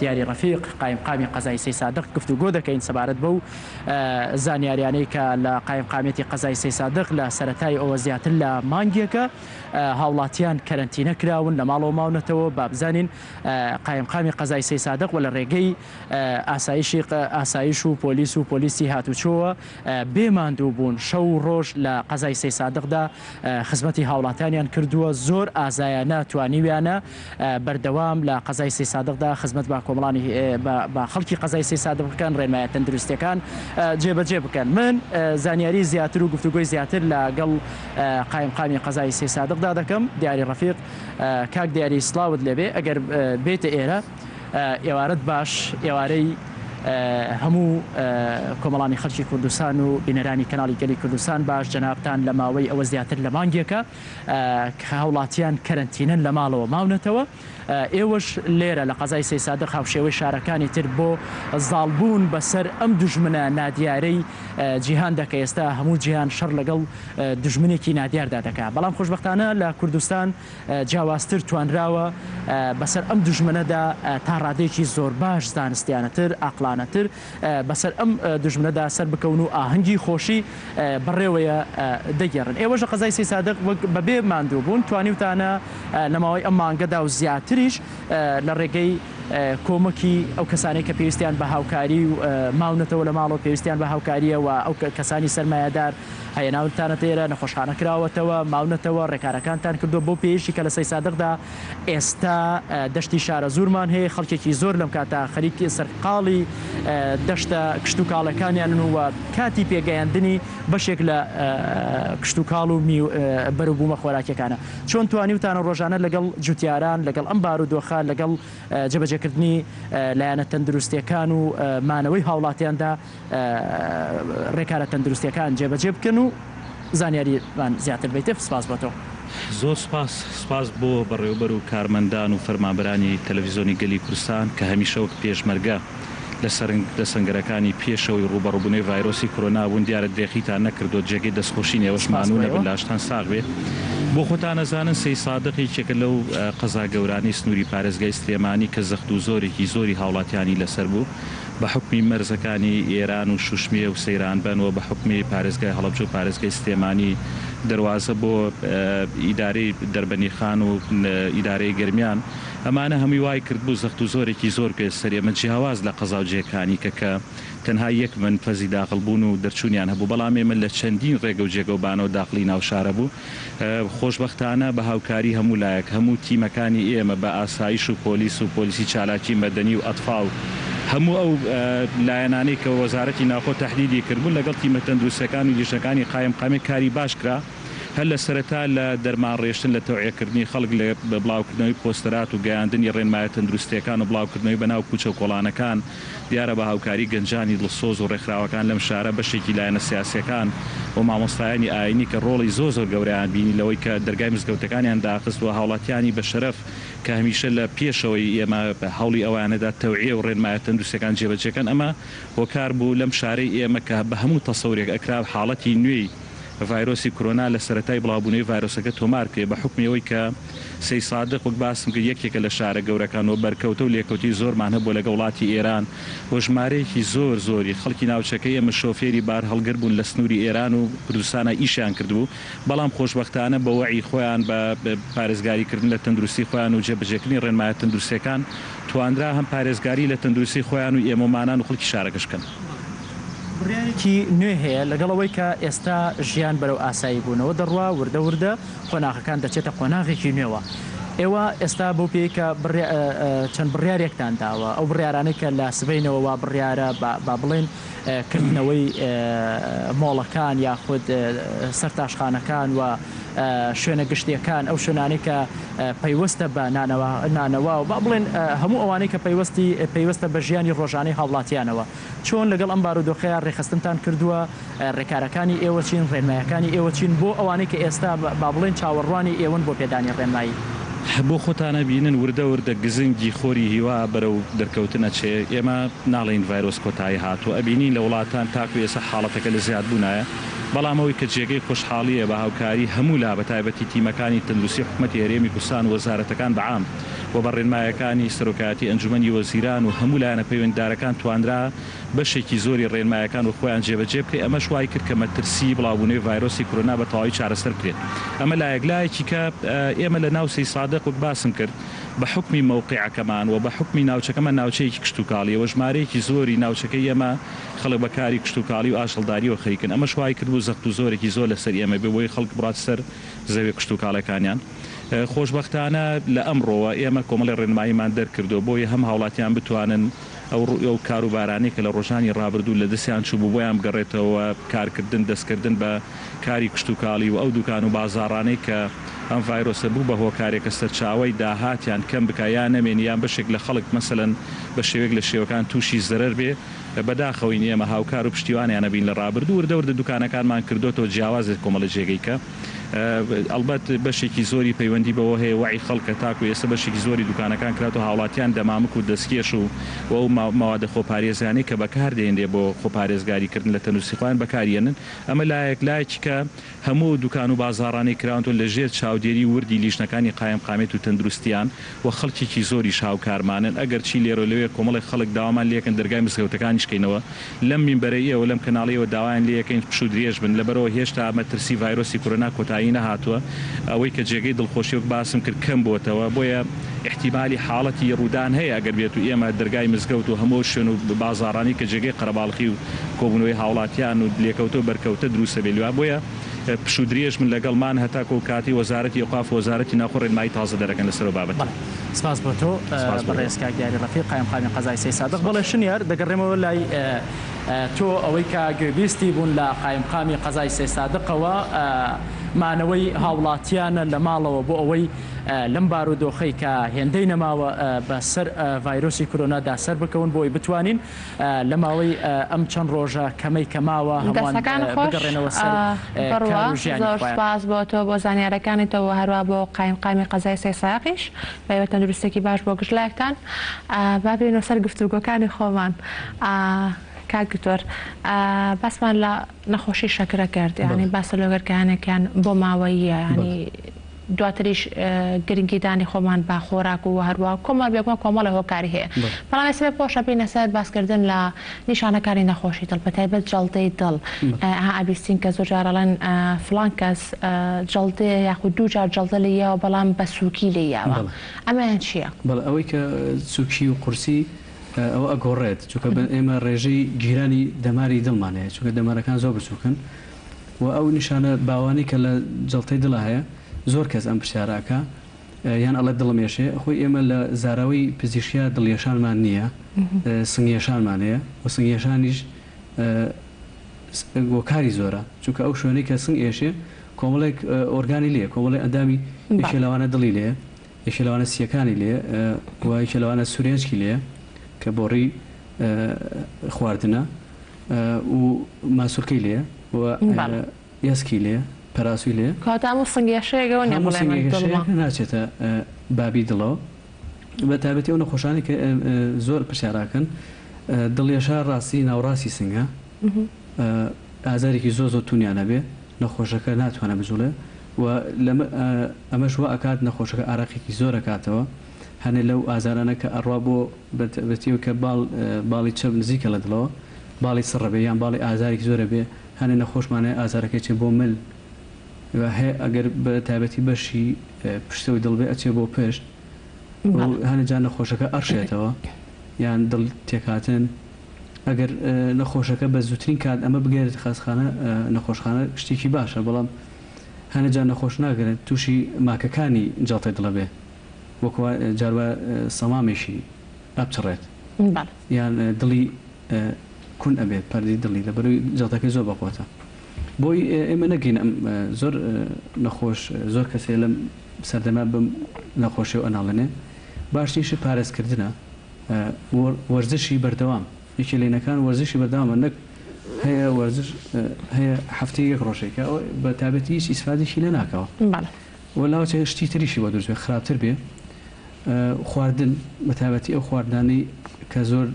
دیاری ڕەفیق قایمقامی قەزای سەیسادق گفتوگۆ دەکەین سەبارەت بەو زانیاریانەی کە لە قایمقامیەتی قەزای سەیسادق لە سەرەتای ئەوە زیاتر لە مانگێکە هاوڵاتیان کەرەنتینە کراون لە ماڵەوە ماونەتەوە با بزانین قایمقامی قەزای سەیسادق و لە ڕێگەی ئاسایشی ئاسایش و پۆلیس و پۆلیسی هاتوچۆوە بێ ماندوو بوون شەو و ڕۆژ لە قەزای سەیسادقدا خزمەتی هاوڵاتیانیان کردووە زۆر ئازایانە توانیویانە بەردەوام لە قەزای سەیسادقدا خزمەت بە کۆمەڵانی بە خەڵکی قەزای سەیسادق بکەن ڕێنمایە تەندروستیەکان جێبەجێ بکەن من زانیاری زیاتر و گفتوگۆی زیاتر لەگەڵ قایمقامی قەزای سەیسادقدا دەکەم دیاری ڕەفیق کاک دیاری سڵاوت لێبێ ئەگەر بێتە ئێرە ئێوارەت باش ئێوارەی هەموو کۆمەڵانی خەڵکی کوردستان و بینەرانی کەناڵی گەلی کوردستان باش جەنابتان لە ماوەی ئەوە زیاتر لە مانگێکە کە هاوڵاتیان کەرەنتینەن لە ماڵەوە ماونەتەوە ئێوەش لێرە لە قەزای سەیسادق هاوشێوەی شارەکانی تر بۆ زاڵبوون بەسەر ئەم دوژمنە نادیارەی جیهاندا کە ئێستا هەموو جیهان شەڕ لەگەڵ دوژمنێکی نادیاردا دەکا بەڵام خۆشبەختانە لە کوردستان جیاوازتر توانراوە بەسەر ئەم دوژمنەدا تا ڕادەیەکی زۆر باش زانستیانەتر، ئاقڵانەتر. سەربەرزاڵانەتر بەسەر ئەم دوژمنەدا سەربکەون و ئاهەنگی خۆشی بەڕێوەیە دەگێڕن. ئێوەش لە قەزای سەیسادق وەک بەبێ ماندووبوون توانیوتانە لە ماوەی ئەم مانگەدا و زیاتریش لە ڕێگەی کۆمەکی ئەو کەسانەی کە پێویستیان بە هاوکاری و ماونەتەوە لە ماڵەوە پێویستیان بە هاوکارییە و ئەو کەسانی سەرمایەدار هێناوتانەتە ئێرە، نەخۆشخانە کراوەتەوە، ماونەتەوە، ڕێکارەکانتان کردووە، بەو پێیەشی کە لە سەیسادقدا ئێستا دەشتی شارەزوورمان هەیە، خەڵکێکی زۆر لەم کاتە خەریکی سەرقاڵی دەشتە کشتوکاڵەکانیانن و کاتی پێگەیاندنی بەشێک لە کشتوکاڵ و بەروبوومە خۆراکیەکانە. چۆن توانیوتانە ڕۆژانە لەگەڵ جوتیاران، لەگەڵ ئەم بارودۆخە، لەگەڵ جێبەجێکردنی لایەنە تەندروستیەکان و مانەوەی هاوڵاتیاندا ڕێکارە تەندروستیەکان جێبەجێ بکەن و زانیاریمان زیاتر بیتێ سپاس بۆ تۆ. زۆر سوپاس، سوپاس بۆ بەڕێوەبەر و کارمەندان و فەرمانبەرانی تەلەفیزۆنی گەلی کوردستان کە هەمیشە وەک پێشمەرگە لە لە سەنگەرەکانی پێشەوەی ڕووبەڕووبوونەوەی ڤایرۆسی کۆرۆنا بوون، دیارە درێخیتان نەکردووە، جێگەی دەستخۆشین ئێوەش سپاس مانوو بۆ نەبن ئێوە. لاشتان ساغ بێ. بۆ خۆتان ئەزانن سەیدسادق یەکێکە لەو قەزا گەورانەی سنووری پارێزگای سلێمانی کە زەخت و زۆرێکی زۆری هاوڵاتیانی لەسەر بوو، بە حوکمی مەرزەکانی ئێران و شوشمێ و سەیرانبەن و بە حوکمی پارێزگای هەڵەبجە و پارێزگای سلێمانی دەروازە بۆ ئیدارەی دەربەنیخان و ئیدارەی گەرمیان ئەمانە هەمووی وای کردبوو زەخت و زۆرێکی زۆر بکەوێتە سەر ئێمە جیاواز لە قەزا و جێکانی کە کە تەنها یەک مەنفەزی داخڵ بوون و دەرچوونیان هەبوو بەڵام ئێمە لە چەندین ڕێگە و جێگە و بانەوە داخڵی ناو شارە بوو خۆشبەختانە بە هاوکاری هەموو لایەک، هەموو تیمەکانی ئێمە بە ئاسایش و پۆلیس و پۆلیسی چالاکی مەدەنی و ئەتفا و هەموو ئەو لایەنانەی کە وەزارەتی ناوخۆ تەحدیدی کردبوون لەگەڵ تیمە تەندروستیەکان و لیژنەکانی قایمقامیەت کاری باش کرا هەر لە سەرەتا لە دەرمان ڕێژتن لە تەوعیەکردنی خەڵک لە بڵاوکردنەوەی پۆستەرات و گەیاندنی ڕێنمایە تەندروستیەکان و بڵاوکردنەوەی بەناو کوچە و کۆڵانەکان دیارە بە هاوکاری گەنجانی دڵسۆز و ڕێکخراوەکان لەم شارە، بەشێکی لایەنە سیاسیەکان و مامۆستایانی ئاینی کە ڕۆڵی زۆر زۆر گەورەیان بینی لەوەی کە دەرگای مزگەوتەکانیان داخست و هاوڵاتیانی بە شەرەف کە هەمیشە لە پێشەوەی ئێمە هەوڵی ئەوەیانەدا تەوعیە و ڕێنمایە تەندروستیەکان جێبەجێکەن ئەمە هۆکار بوو لەم شارەی ئێمە کە بە هەموو تەسەورێک ئەکرا حاڵەتی نوێی ڤایرۆسی کرۆنا لە سەرەتای بڵاوبوونەوەی ڤایرۆسەکە تۆمار بکرێت، بە حوکمی ئەوەی کە سەیدسادق وەک باسم کرد یەکێکە لە شارە گەورەکان و بەرکەوتە و لێکەوتەی زۆرمان هەبووە لەگەڵ وڵاتی ئێران و ژمارەیەکی زۆر زۆری خەڵکی ناوچەکەی ئێمە شۆفێری بارهەڵگر بوون لە سنووری ئێران و کوردستانا ئیشیان کردبوو بەڵام خۆشبەختانە بە وەعی خۆیان بە پارێزگاری کردن لە تەندروستی خۆیان و جێبەجێکردنی ڕێنمایە تەندروستیەکان توانرا هەم پارێزگاری لە تەندروستی خۆیان و ئێمەمانان و خەڵکی شارەکەش بکەن. بڕیارێکی نوێ هەیە، لەگەڵ ئەوەی کە ئێستا ژیان بەرەو ئاسایی بوونەوە دەڕوا، وردە وردە قۆناغەکان دەچێتە قۆناغێکی نوێوە. ئێوە ئێستا بەو پێیەی کە چەند بڕیارێکتان داوە، ئەو بڕیارانەی کە لە سبەینەوە وا بڕیارە با بڵێین کردنەوەی مۆڵەکان یاخود سەرتاشخانەکان و شوێنە گشتییەکان، ئەو شوێنانەی کە پەیوەستە بە نانەوا و با بڵێین هەموو ئەوانەی کە پەیوەستی پەیوەستە بە ژیانی ڕۆژانەی هاوڵاتیانەوە. چۆن لەگەڵ ئەم بارودۆخەیا ڕێکخستنتان کردووە، ڕێکارەکانی ئێوە چین، ڕێنمایەکانی ئێوە چین بۆ ئەوانەی کە ئێستا با بڵێین چاوەڕوانی ئێوەن بۆ پێدانی ڕێنمایی؟ بۆ خۆتان ئەبینن وردە وردە گزنگی خۆری هیوا بەرەو دەرکەوتن ئەچێ، ئێمە ناڵێین ڤایرۆس کۆتایی هاتووە، ئەبینین لە وڵاتان تاکو ئێستا حاڵەتەکە لە زیادبوونایە، بەڵام ئەوەی کە جێگەی خۆشحاڵییە بە هاوکاری هەموو لا بە تایبەتی تیمەکانی تەندروستی حکومەتی هەرێمی کوردستان و وەزارەتەکان بە عام و بە ڕێنمایەکانی سەرۆکایەتی ئەنجومەنی وەزیران و هەموو لایەنە پەیوەندیدارەکان توانرا بەشێکی زۆری ڕێنمایەکان و خۆیان جێبەجێ بکرێت ئەمەش وای کرد کە مەترسی بڵاوبوونەوەی ڤایرۆسی کۆرۆنا بە تەواوی چارەسەر بکرێت ئەمە لایەک لایەکی کە ئێمە لە ناو سەیدسادق وەک باسم کرد بە حوکمی مەوقیعەکەمان و بە حوکمی ناوچەکەمان ناوچەیەکی کشتوکاڵیە و ژمارەیەکی زۆری ناوچەکەی ئێمە خەڵک بە کاری کشتوکاڵی و ئاژەڵداریەوە خەریکن ئەمەش وای کردبوو زەخت و زۆرێکی زۆر لەسەر ئێمە بێ بۆی خەڵک بڕات سەر زەویە کشتوکاڵەکانیان. خۆشبەختانە لە ئەمڕۆوە ئێمە کۆمەڵی ڕێنماییمان دەرکردووە بۆی هەم هاوڵاتیان بتوانن ئەو ئەو کاروبارانەی کە لە ڕۆژانی ڕابردوو لە دەستیان چووبوو بۆیان بگەڕێتەوە کارکردن دەستکردن بە کاری کشتوکاڵی و ئەو دوکان و بازاڕانەی کە ئەم ڤایرۆسە بوو بە هۆکارێک کە سەرچاوەی داهاتیان کەم بکا یا نەمێنی یان بەشێک لە خەڵک مەسەلەن بە شێوەیەک لە شێوەکان تووشی زەرەر بێ بەداخەوەین ئێمە هاوکار و پشتیوانیان ئەبین لە ڕابردوو وردە وردە دوکانەکانمان کردۆتەوە جیاواز لە کۆمەڵە جێگەی کە ئەڵبەت بەشێکی زۆری پەیوەندی بەوە هەیە وەعی خەڵکە تاکو ئێستا بەشێکی زۆری دوکانەکان کراتەوە هاوڵاتیان دەمامک و دەستکێش و و ئەو مەوادە خۆپارێزیانەی کە بەکار دێنرێ بۆ خۆپارێزگاری کردن لە تەندروستی خۆیان بەکار یەنن ئەمە لایەک لایەکی کە هەموو ئەو دوکان و بازاڕانەی کراونەتەوە لە ژێر چاودێری. چاودێری وردی لیژنەکانی قایمقامیەت و تەندروستیان و خەڵکێکی زۆریش هاوکارمانن ئەگەرچی لێرەو لەوێ کۆمەڵێک خەڵک داوامان لێکەن دەرگای مزگەوتەکانیش کەینەوە لەم مینبەرەی ئێوە لەم کەناڵی ئێوە داوایان لێیەکەین پشوو درێژ بن لەبەرئەوە هێشتا مەترسی ڤایرۆسی کۆرۆنا کۆتایی نەهاتووە ئەوەی کە جێگەی دڵخۆشی وەک باسم کرد کەم بۆتەوە بۆیە ئیحتیمالی حاڵەتی ڕوودان هەیە ئەگەر بێتو ئێمە دەرگای مزگەوت و هەموو ئەو شوێن و بازاڕانەی کە جێگەی قەرەباڵخی و کۆبوونەوەی هاوڵاتیان و لێکەوتە و بەرکەوتە دروست ئەبێ لێوە بۆیە پشوو درێژ بن لەگەڵمان هەتاکو ئەو کاتەی وەزارەتی ئەوقاف و وەزارەتی ناوخۆ ڕێنمایی تازە دەرەکەن لەسەر ئەو بابەتە. بەڵێ سپاس بۆ تۆ سپاس بۆ بەڕێز کاک دیاری ڕەفیق قایمقامی قەزای سەیدسادق. بەڵێ سپاس. شنیار دەگەڕێمەوە لای تۆ ئەوەی کە گوێبیستی بوون لە قایمقامی قەزای سەیدسادقەوە مانەوەی هاوڵاتیانە لە ماڵەوە بۆ ئەوەی لەم بارودۆخەی کە هێندەی نەماوە بە سەر ڤایرۆسی کۆرۆنادا سەربکەون بۆ ئەوەی بتوانین لە ماوەی ئەم چەند ڕۆژە کەمەی کە ماوە هەمووان دەستەکانت خۆش بگەڕێنەوە سەر بڕوا کار و ژیانی زۆر خۆیان. سوپاس بۆ تۆ بۆ زانیارەکانی تۆ وە هەروا بۆ قایمقامی قەزای سەیسایەقیش بەهیوای تەندروستیەکی باش بۆ گشت لایەکتان با بێینەوە سەر گفتوگۆکانی خۆمان کاک دکتۆر باسمان لە نەخۆشی شەکرە کرد یانی بەڵێ. باس لەوە کرد کە هەنێکیان بۆ ماوەییە بەڵێ. یانی دواتریش گرنگیدانی خۆمان بە خۆراک و هەروا کۆمەڵ بێگومان کۆمەڵێ هۆکاری هەیە بەڵێ. بەڵام ئێستا بێ پۆشە بینە سەر باسکردن لە نیشانەکانی نەخۆشی دڵ بەتایبەت جەڵتەی دڵ بەڵێ. ها ئەبیستین کە زۆر جار ئەڵێن فڵان کەس جەڵتەیە یاخود دوو جار جەڵتە لێی یاوە بەڵام بە سووکی لێی یاوە بەڵێ. ئەمەیان چییە؟ بەڵێ ئەوەی کە سووکی و قورسی ئەوە ئەگۆڕێت چونکە ئێمە ڕێژەی گیرانی دەماری دڵمان هەیە چونکە دەمارەکان زۆر بچووکن و ئەو نیشانە باوانەی کە لە جەڵتەی دڵا هەیە زۆر کەس ئەم پرسیارە ئەکا یان ئەڵێ دڵم ئێشێ خۆی ئێمە لە زاراوەی پزیشکیا دڵ یەشانمان نییە سنگ یەشانمان هەیە و سنگ یەشانیش هۆکاری زۆرە چونکە ئەو شوێنەی کە سنگ ئێشێ کۆمەڵێک ئۆرگانی لێیە کۆمەڵێک ئەندامی یەکێ لەوانە دڵی لێیە یەکێ لەوانە سییەکانی لێیە و یەکێ لەوانە سورێنچکی لێیە کە بۆڕی خواردنە و ماسولکەی لێیە و ئێسکی لێیە پەراسوی لێیە. کەواتە هەموو سنگێشەیەک ئەوە نیە هەموو بڵێ من دڵمە. سنگێشەیەک ناچێتە بابی دڵەوە بە تایبەتی ئەو نەخۆشانەی کە زۆر پرسیار ئەکەن دڵێشە ڕاستی ناوڕاستی سنگە ئازارێکی زۆر زۆر تونیان ئەبێ نەخۆشەکە ناتوانێ بجوڵێ و لەمە ئەمەش وا ئەکات نەخۆشەکە ئارەقێکی زۆر ئەکاتەوە هەنێ لەو ئازارانە کە ئەڕوا بۆ بەتایبەتی کە باڵ باڵی چەپ نزیکە لە دڵەوە باڵی سڕ ئەبێ یان باڵی ئازارێکی زۆر ئەبێ هەنێ نەخۆشمان هەیە ئازارەکەی چێ بۆ مل و هەیە ئەگەر بە تایبەتی بەشی پشتەوەی دڵ بێ ئەچێ بۆ پشت و هەنێ جار نەخۆشەکە ئەڕشێتەوە یان دڵ تێکهاتن ئەگەر نەخۆشەکە بە زووترین کات ئەمە بگەیەنێتە خەستخانە نەخۆشخانە شتێکی باشە بەڵام هەنێ جار نەخۆش ناگرێت تووشی ماکەکانی جەڵتەی دڵ ئەبێ وەک وا جار وایە سەمامێکی ئەپچڕێت یان دڵی کون ئەبێت پەردەی دڵی لەبەرئەوەی جەڵتەکەی زۆر بەقوەتە بۆی ئێمە نەگەین ئەم زۆر نەخۆش زۆر کەس هەیە لەم سەردەمە بەم نەخۆشیەوە ئەناڵێنێ باشترین شت پارێزکردنە وەرزشی بەردەوام یەکێ لەینەکان وەرزشی بەردەوامە نەک هەیە وەرزش هەیە هەفتەی یەک ڕۆژێکە ئەوە بە تابەتی هیچ ئیسفادێکی لێ ناکەوە و لاوچە شتی تریشی بۆ دروست بێ خراپتر بێ خواردن بە تایبەتی ئەو خواردنانەی کە زۆر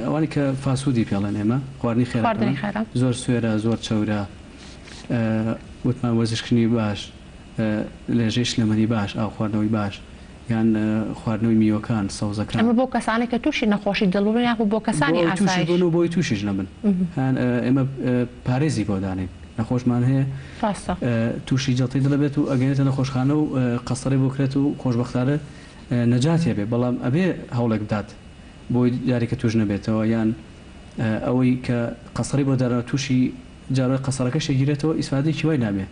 ئەوانی کە فاسودی پێڵێن ئێمە خواردنی خێرا زۆر سوێرە زۆر چەورە وتمان وەرزشکردنی باش لێژەی شلەمەنی باش ئاو خواردنەوەی باش یان خواردنەوەی میوەکان، سەوزەکان. ئەمە بۆ کەسانێک کە تووشی نەخۆشی دڵ بوون یاخود بۆ کەسانی بۆ ئەوەی تووشی ئاسایش؟ بوون و بۆ ئەوەی تووشیش نەبن. هەیان ئێمە پارێزی بۆ دانێین. نەخۆشمان هەیە ڕاستە. تووشی جەڵتەی دڵ ئەبێت و ئەگەیەنێتە نەخۆشخانە و قەستەرەی بۆ کرێت و خۆشبەختانە نەجاتی ئەبێ بەڵام ئەبێ هەوڵێک بدات بۆی جارێکە تووش نەبێتەوە یان ئەوەی کە قەستەرەی بۆ دانراوە تووشی جارۆی قەسەرەکەش ئەگیرێتەوە ئیسفادەیەکی وای نابێ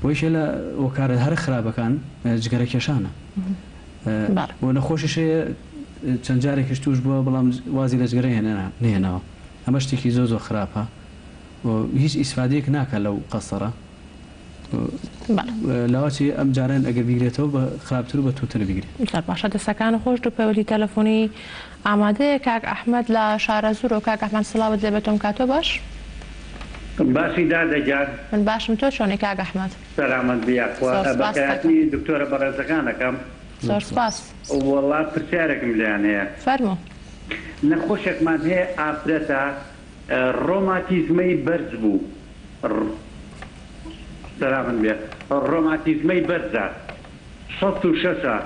بۆ یەکێ لە هۆکارە هەرە خراپەکان جگەرە کێشانە بۆ نەخۆشیش هەیە چەند جارێکیش توش بووە بەڵام وازی لە جگەرە نهێناوە ئەمە شتێکی زۆر زۆر خراپە و هیچ ئیسفادەیەک ناکە لەو قەسەرە لاواچی ئەم جاران ئەگەر بیگرێتەوە بە خراپتر و بە توندتر بیگرێت. زۆر باشە دەستەکانت خۆش دوو پەیوەندی تەلەفۆنی ئامادەیە کاک ئەحمەد لە شارەزوورەوە کاک ئەحمەد سڵاوت لێبێت تۆم کاتۆ باش؟ باشی دادە گیان. من باشم تۆ چۆنی کاک ئەحمەد؟ سەلامەت بی یاخوا زۆر سپاست دەکەم. بەخێرهاتنی دکتۆرە بەڕێزەکان ئەکەم. زۆر سپاس. وەڵا پرسیارێکم لێیان هەیە. فەرموو. نەخۆشێکمان هەیە ئافرەتە ڕۆماتیزمەی بەرز بوو. سەلامت بێ. ڕۆماتیزمەی بەرزە 66 ە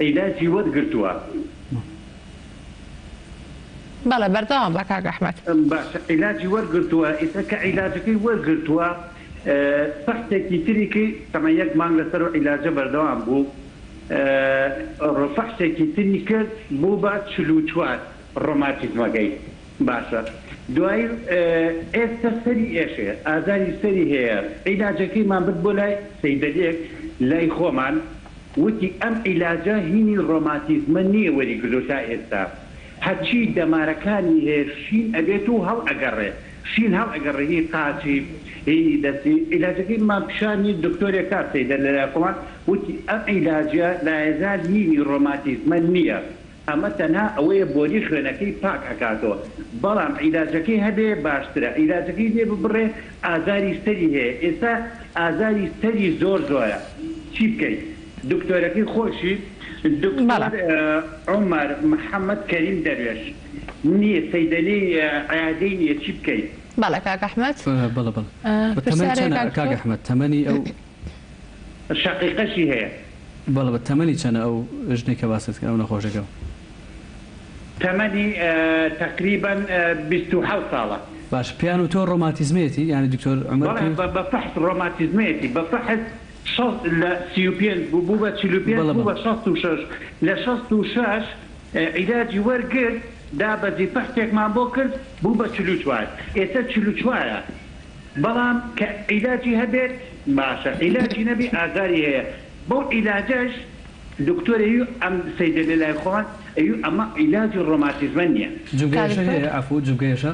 عیلاجی وەرگرتووە. بەڵێ بەردەوام بە کاک ئەحمەد. باشە عیلاجی وەرگرتووە ئیستا کە عیلاجەکەی وەرگرتووە فەحسێکی تری کرد تەمەن یەک مانگ لەسەر ئەو عیلاجە بەردەوام بوو فەحسێکی تری کرد بوو بە 44 ڕۆماتیزمەکەی باشە دوایی ئێستا سەری ئێشێ ئازاری سەری هەیە عیلاجەکەیمان برد بۆ لای سەیدەلێک لای خۆمان وتی ئەم عیلاجە هینی ڕۆماتیزمە نیە وەریگرتوە تا ئێستا هەرچی دەمارەکانی هەیە شین ئەبێت و هەڵئەگەڕێ شین هەڵئەگەڕێ هی قاچی هینی دەستی عیلاجەکەی مان پیشانی دکتۆرێک کا سەیدە لەلای خۆمان وتی ئەم عیلاجە لایەزال هینی ڕۆماتیزمە نیە ئەمە تەنها ئەوەیە بۆری خوێنەکەی پاک ئەکاتەوە بەڵام عیلاجەکەی هەبێ باشترە عیلاجەکەی لێ ببڕێ ئازاری سەری هەیە ئێستا ئازاری سەری زۆر زۆرە چی بکەین دکتۆرەکەی خۆشی دکتۆر عومەر محمد کەریم دەروێش نیە سەیدەلی عیادەی نیە چی بکەین. بەڵێ کاک ئەحمەد. بەڵێ بەڵێ تەمەنی چەنە کاک ئەحمەد تەمەنی ئەو. شەقیقەشی هەیە. بەڵێ بە تەمەنی چەنە ئەو ژنەی کە باست کرد ئەو نەخۆشەکە؟ تەمەنی تەقریبەن 27 ساڵە. باشە پێیان وتوە ڕۆماتیزمەیەتی یانی دکتۆر عومەر بەڵێ بە فەحس ڕۆماتیزمەیەتی بە فەحس شەست لە 35 بوو بوو بە 45 بوو بە 66 لە 66 عیلاجی وەرگرت دابەزی فەحسێکمان بۆ کرد بوو بە 44 ئێستا 44ە بەڵام کە عیلاجی هەبێت باشە عیلاجی نەبی ئازاری هەیە بەو عیلاجەش دکتۆر ئەیو ئەم سەیدەلێ لای خۆمان ئەیو ئەمە عیلاجی ڕۆماتیزمە نیە. جومگە ئێشە هەیە عەفو جومگە ئێشە؟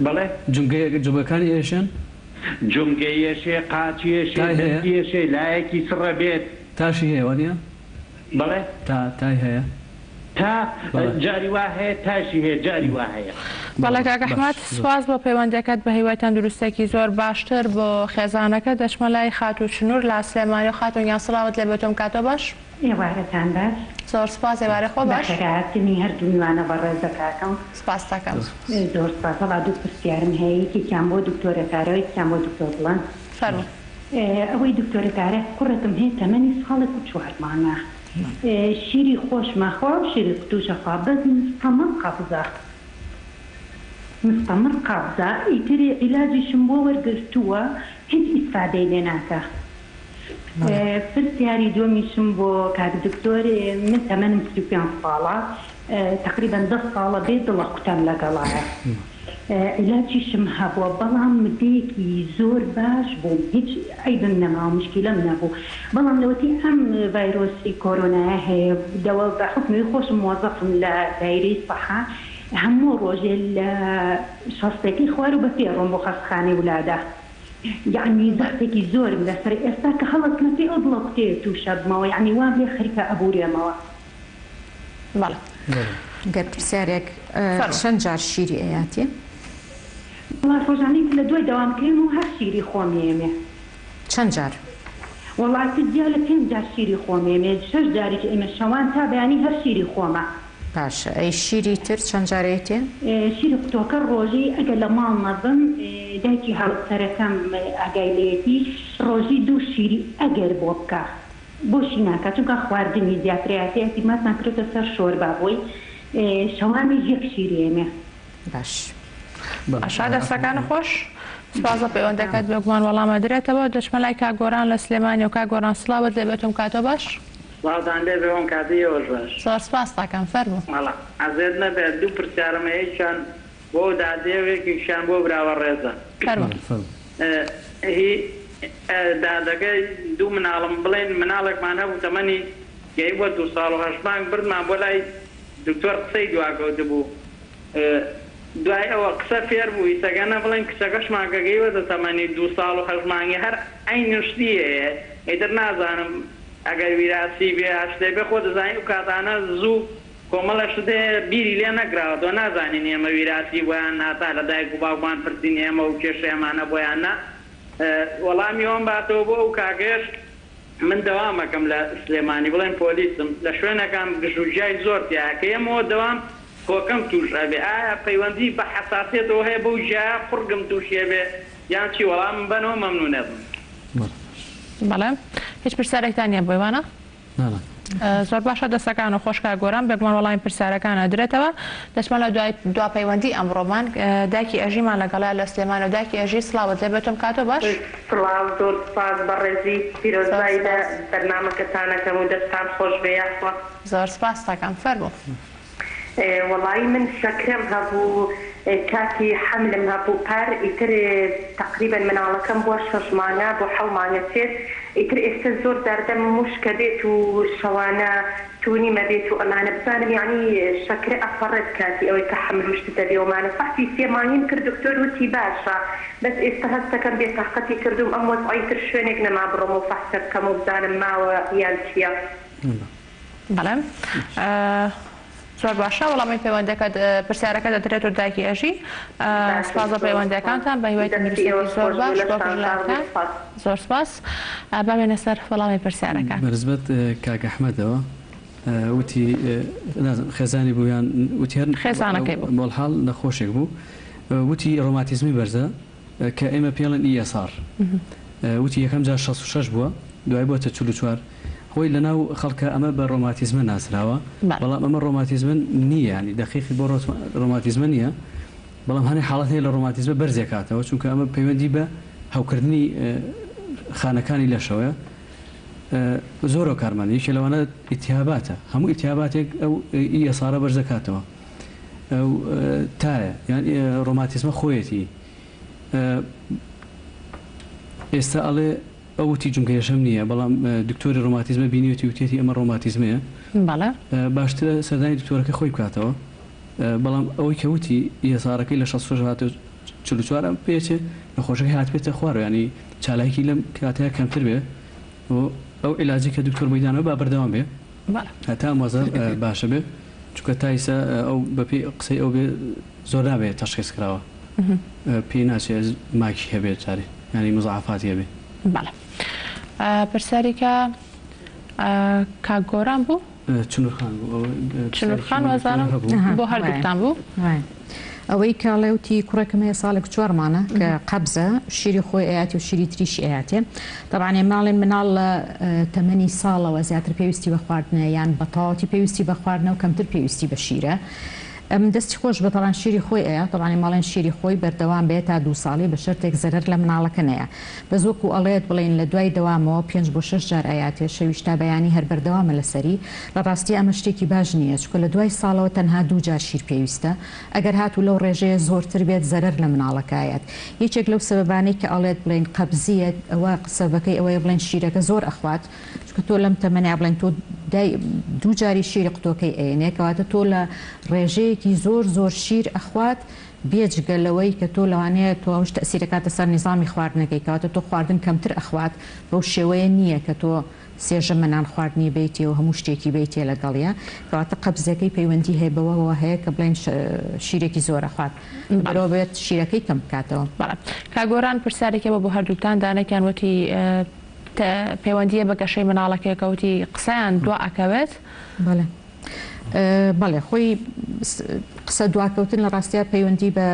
بەڵێ. جومگە جومگەکانی ئێشێن؟ جومگەی ئێشێ قاچی ئێشێ تای هەیە؟ دەستی ئێشێ لایەکی سڕە بێت. تاشی هەیە وانیە؟ بەڵێ. تا تای هەیە؟ تا جاری وا هەیە تاشی هەیە جاری وا هەیە. بەڵێ کاک ئەحمەد سوپاس بۆ پەیوەندیەکەت بەهیوای تەندروستێکی زۆر باشتر بۆ خێزانەکەت دەچمە لای خاتوو چنور لە سلێمانی خاتوون گیان سڵاوت لێ بێت ئەم کاتە باش. ئێوارەتان باش. زۆر سوپاس ئێوارەی خۆ باش. بەخێرهاتنی هەردوو میوانە بەڕێزەکاکەم. سوپاست دەکەم. زۆر سوپاس وەڵا دوو پرسیارم هەیە یەکێکیان بۆ دکتۆرە تارە و یەکیان بۆ دکتۆر بڵند. فەرموو. ئەوەی دکتۆرە تارە کوڕێکم هەیە تەمەنی ساڵێک و چوار مانگە شیری خۆشمە خوا و شیری قوتوشە خوا بەس مستەمڕ قەبزە مستەمڕ قەبزە ئیتر عیلاجیشم بۆ وەرگرتووە هیچ ئیسفادەی لێ ناکا پرسیاری دووەمیشم بۆ کاک دکتۆر من تەمەنم 35 ساڵە تەقریبەن دە ساڵە بێ دڵە کوتەم لەگەڵایە عیلاجیشم هەبووە بەڵام مدەیەکی زۆر باش بووم هیچ عەیبم نەما و مشکیلەم نەبوو بەڵام لەوەتی ئەم ڤایرۆسی کۆرۆنایە هەیە دەوە بە حوکمی خۆشم مۆزەفم لە دایرەی سەحە هەموو ڕۆژێ لە شەستەکەی خوار و بە پێ ڕۆم بۆ خەستخانەی ولادە یەعنی زەختێکی زۆرم لەسەرە ئێستا کە هەڵەسمە پێ ئەو دڵە کوتەیە تووشەبمەوە یەعنی وام لێ خەریکە ئەبورێمەوە. بەڵێ. گەر پرسیارێک چەند جار شیری ئەیاتێ؟ وەڵا ڕۆژانە ئیتر لە دوای دەوام کەیەم و هەر شیری خۆم یەمێ. چەند جار؟ وەڵا ئیتر جیا لە پێنج جار شیری خۆم یەمێ شەش جاریش ئێمە شەوان تا بەیانی هەر شیری خۆمە. باشە ئەی شیری تر چەند جار ئەیتێ؟ شیری قوتۆکە ڕۆژی ئەگەر لە ماڵ نەبم دایکی هاوسەرەکەم ئاگای لێیەتی ڕۆژی دوو شیری ئەگەر بۆ بکا. بۆشی ناکا چونکە خواردنی زیاترە ئیعتیمادمان کردۆتە سەر شۆربا بۆی شەوانیش یەک شیرێنێ. باش. باشە دەستەکانت خۆش سوپاس بۆ پەیوەندەکەت بێگومان وەڵام ئەدرێتەوە دەچمە لای کاک گۆران لە سلێمانی و کاک گۆران سڵاوت لێ بێت ئەم کاتە باش. سڵاوتان لێ بێ ئەم کاتەی ئێوەش باش. زۆر سوپاست ئەکەم فەرموو. وەڵا عەزێت نەبێت دوو پرسیارم هەیە یەکیان بۆ ئەو دادەیە و یەکێکیشیان بۆ برا بەڕێزە. فەرموو. هی دادەکە دوو مناڵم بڵێین مناڵێکمان هەبوو تەمەنی گەیبووە دوو ساڵ و هەشت مانگ بردمان بۆ لای دکتۆر قسەی دواکەوتبوو دوای ئەوە قسە فێر بوو ئیسەگەنە بڵێن کچەکەشمان کە گەیوەتە تەمەنی دوو ساڵ و هەشت مانگی هەر عەینی شتی هەیە ئیتر نازانم ئەگەر ویراسی بێ یا شتێ بێ خۆ دەزانی ئەو کاتانە زوو کۆمەڵێ شت هەیە بیری لێ نەکراوەتەوە نازانین ئێمە ویراسی بوە یان نا تا لە دایک و باوکمان پرسین ئێمە و کێشەیەمان هەبوە یان نا وەڵامی ئەوەم باتەوە بۆ ئەو کاکەیەش من دەوامەکەم لە سلێمانی بڵێن پۆلیسم لە شوێنەکان گژوگیای زۆر تیایە کە یەمەوە دەوام کۆکەم توش ئەبێ ئایا پەیوەندی بە حەساسیەتەوە هەیە بەو گیایە قوڕگم توشی ئەبێ یان چی وەڵامم بەنەوە مەمنونەبم. بەڵێ هیچ پرسیارێکتان نیە بۆی وانە؟ زۆر باشە دەستەکانت خۆش کاک گۆران بێگومان وەڵامی پرسیارەکان ئەدرێتەوە دەچمە لە دوای دوا پەیوەندی ئەمڕۆمان دایکی ئەژیمان لەگەڵە لە سلێمانی و دایکی ئەژی سڵاوت لێ بێتم کاتۆ باش. سڵاو زۆر سوپاس بەڕێزی زۆر پیرۆزبایی لە سوپاس. بەرنامەکەتان ئەکەم و دەستان خۆش بێ یاخوا. زۆر سوپاست ئەکەم فەرموو. وەڵایی من شەکرەم هەبوو کاتی حەملم هەبوو پار ئیتر تەقریبەن مناڵەکەم بوە شەش مانگە بۆ حەو مانگە چێت ئیتر ئێستە زۆر جار دەمم وشکە بێت و شەوانە تونیمە بێت و ئەمانە بزانم یەعنی شەکرە ئەپەڕێت کاتی ئەوەی کە حەمل و شت دەبێ ومانە فەحسی سێ مانگیم کرد دکتۆر وتی باشە بەس ئێستە هەستەکەم بێ تاقەتی کردوم ئەم وەزعە ئیتر شوێنێک نەما بڕۆم و فەحسە بکەم و بزانم ماوە یان چیە. بەڵێ زۆر باشە وەڵامی پەیوەندەکە پرسیارەکە دەدرێت و دایکی ئەژی سپاس بۆ پەیوەندەکانتان بە هیوای تەندروستیەکی زۆر باش بۆ پژلاتان زۆر سپاس با بێنە سەر وەڵامی پرسیارەکان. بەنسبەت کاک ئەحمەدەوە وتی نازم خێزانی بوو یان وتی هەر خێزانەکەی بوو بەڵحاڵ نەخۆشێک بوو وتی ڕۆماتیزمی بەرزە کە ئێمە پێڵێن ESR وتی یەکەم جار 66 بووە دوای بۆتە 44 خۆی لەناو خەڵکا ئەمە بە ڕۆماتیزمە ناسراوە بەڵام ئەمە ڕۆماتیزمە نییە یانی دەقیقی بۆ ڕۆماتیزمە نییە بەڵام هەنێ حاڵەت هەیە لە ڕۆماتیزمە بەرزێکاتەوە چونکە ئەمە پەیوەندی بە هەوکردنی خانەکانی لەشەوەیە زۆر هۆکارمان یەکێ لەوانە ئیتیاباتە هەموو ئیتیاباتێک ئەو ESR ە بەرزەکاتەوە ئەو تایە یان ڕۆماتیزمە خۆیەتی ئێستا ئەڵێ ئەو وتی جومگەیەشەم نییە بەڵام دکتۆری ڕۆماتیزمە بینیوێتی وتیەتی ئەمە ڕۆماتیزمەیە بەڵێ. باشترە سەردانی دکتۆرەکە خۆی بکاتەوە بەڵام ئەوەی کە وتی ESR ەکەی لە 66 هاتە 44 ئەم پێچێ نەخۆشەکەی هاتبێتە خوارەوە یانی چالاکی لەم کاتەیە کەمتر بێ و ئەو عیلاجی کە دکتۆر بۆی داناوە با بەردەوام بێ بەڵێ. هەتا ئەم وەزە باشە بێ چونکە تا ئیستا ئەو بەپێی قسەی ئەو بێ زۆر نابێ تەشخیس کراوە پێی ناچێ ماکی هەبێ جارێ یانی مزاعەفاتی هەبێ. بەڵێ پرسیاری کە کاک گۆران بوو. چنور خان بوو ئەوە چنور خان وازانم بۆ هەردووکتان بوو. ئەوەی کە ئەڵێ وتی کوڕێکم هەیە ساڵێک چوار مانە کە قەبزە شیری خۆی ئەیاتێ و شیری تریشی ئەیاتێ تەبعەن ئێمە ئەڵێن مناڵ لە تەمەنی ساڵەوە زیاتر پێویستی بە خواردنە یان بە تەواوەتی پێویستی بە خواردنە و کەمتر پێویستی بە شیرە ئەم دەستی خۆش بە تەبعەن شیری خۆی ئەیا تەبعەن ئێمە ئەڵێن شیری خۆی بەردەوام بێ تا دوو ساڵی بە شەرتێک زەرەر لە مناڵەکە نەیا بەس وەکو ئەڵێت بڵێین لە دوای دەوامەوە پێنج بۆ شەش جار ئەیاتێ شەویش تا بەیانی هەر بەردەوامە لەسەری لە ڕاستیا ئەمە شتێکی باش نییە چونکە لە دوای ساڵەوە تەنها دوو جار شیر پێویستە ئەگەر هاتوو لەو ڕێژەیە زۆرتر بێت زەرەر لە مناڵەکە ئەیات یەکێک لەو سەبەبانەی کە ئەڵێت بڵێین قەبزییە ئەوە سەبەکەی ئەوەیە بڵێن شیرەکە زۆر ئەخوات چونکە تۆ لەم تەمەنەیا بڵێن تۆ دای دوو جاری شیری قوتۆکەی ئەیەنێ کەواتە تۆ لە ڕێژەیەکی زۆر زۆر شیر ئەخوات بێجگە لەوەی کە تۆ لەوانەیە تۆ ئەوش تەئسیر ئەکاتە سەر نیزامی خواردنەکەی کەواتە تۆ خواردن کەمتر ئەخوات بەو شێوەیە نییە کە تۆ سێ ژەمە نان خواردنی بەیتێ و هەموو شتێکی بەیتێ لەگەڵیا کەواتە قەبزەکەی پەیوەندی هەیە بەوەوە هەیە کە بڵێن شیرێکی زۆر ئەخوات بەرەوە بێت شیرەکەی کەم بکاتەوە. بەڵێ کاک گۆران پرسیارێک هەبوو بۆ هەردووکتان دانەکیان وتی پەیوەندیە بە گەشەی مناڵەکەی کە وتی قسەیان دوا ئەکەوێت. بەڵێ بەڵێ خۆی قسە دواکەوتن لە ڕاستیا پەیوەندی بە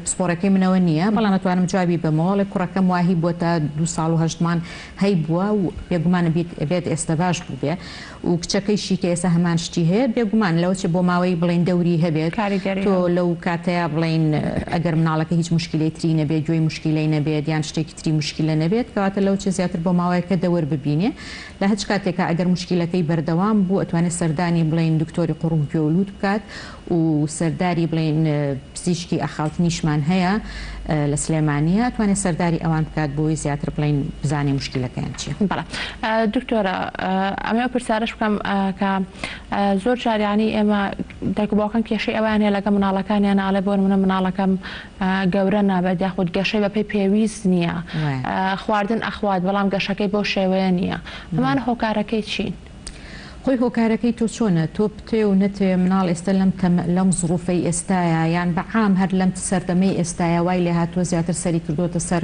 پسپۆڕەکەی منەوە نییە بەڵام ئەتوانم جوابی بەمەوە ئەڵێ کوڕەکەم واهی بووە تا دوو ساڵ و هەشت مانگ هەیبووە و بێگومان بێت ئێستا باش بووبێ و کچەکەیشی کە ئێستا هەمان شتی هەیە بێگومان لەوە چێ بۆ ماوەی بڵێین دەوری هەبێت کاریگەری تۆ هەبوو. لەو کاتەیا بڵێین ئەگەر مناڵەکە هیچ موشکیلەی تری نەبێت گوێی موشکیلەی نەبێت یان شتێکی تری موشکیلە نەبێت کەواتە لەوە چێ زیاتر بۆ ماوەیەکە دەور ببینێ لە هەچ کاتێکا ئەگەر موشکیلەکەی بەردەوام بوو ئەتوانێت سەردانی بڵێین دکتۆری قوڕگ گوێ و لوت بکات و سەرداری بڵێین پزیشکی ئاخاوتنیشمان هەیە لە سلێمانیە ئەتوانێت سەرداری ئەوان بکات بۆی زیاتر بڵێین بزانێ موشکیلەکەیان چیە. بەڵێ دکتۆرە ئەمەوێ ئەو پرسیارەش بکەم کە زۆر جار یانی ئێمە دایک و باوکان کێشەی ئەوەیان هەیە لەگەڵ مناڵەکانیان ئەڵێ بۆ نمونە مناڵەکەم گەورە نابێت یاخود گەشەی بەپێی پێویست نییە خواردن ئەخوات بەڵام گەشەکەی بەو شێوەیە نییە ئەمانە هۆکارەکەی چین؟ خۆی هۆکارەکەی تۆ چۆنە تۆ بتەوێ و نەتەوێ مناڵ ئێستا لەم تەم لەم زڕوفەی ئێستایا یان بە عام هەر لەم سەردەمەی ئێستایا وای لێهاتووە زیاتر سەری کردۆتە سەر.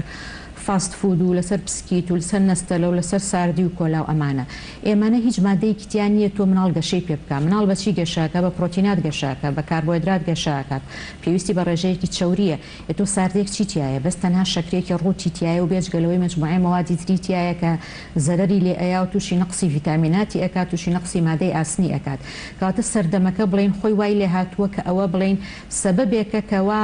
فاست فود و لەسەر پسکیت و لەسەر نەستەلە و لەسەر ساردی و کۆلا و ئەمانە. ئێمانە هیچ مادەیەکی تیا نییە تۆ مناڵ گەشەی پێ بکا. مناڵ بە چی گەشە ئەکا؟ بە پرۆتینات گەشە ئەکا، بە کاربۆهێدرات گەشە ئەکات. پێویستی بە ڕێژەیەکی چەورییە. ئێ تۆ ساردێک چی تیایە؟ بەس تەنها شەکرێکی ڕووتی تیایە و بێجگە لەوەی مەجموعەی مەوادی تری تیایە کە زەرەری لێ ئەیا و تووشی نەقسی ڤیتامیناتی ئەکات، تووشی نەقسی مادەی ئاسنی ئەکات. کەواتە سەردەمەکە بڵێین خۆی وای لێ هاتووە کە ئەوە بڵێین سەبەبێکە کە وا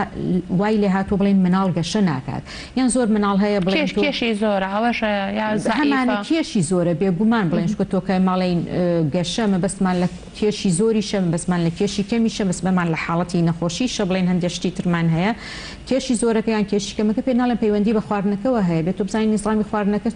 وای لێ هاتووە بڵێین مناڵ گەشە ناکات. یان زۆر مناڵ هەیە بڵێین کێش تۆ. کێشی زۆرە ئەوەش یا هەمانە زەعیفە. کێشی زۆرە بێگومان بڵێین چونکە تۆ کە مەڵێین گەشە مەبەستمان لە کێشی زۆریشە مەبەستمان لە کێشی کەمیشە مەبەستمان لە حاڵەتی نەخۆشیشە بڵێین هەندێ شتی ترمان هەیە کێشی زۆرەکە یان کێشی کەمەکە پێ ناڵێم پەیوەندی بە خواردنەکەوە هەیە بێ تۆ بزانی نیزامی خواردنەکە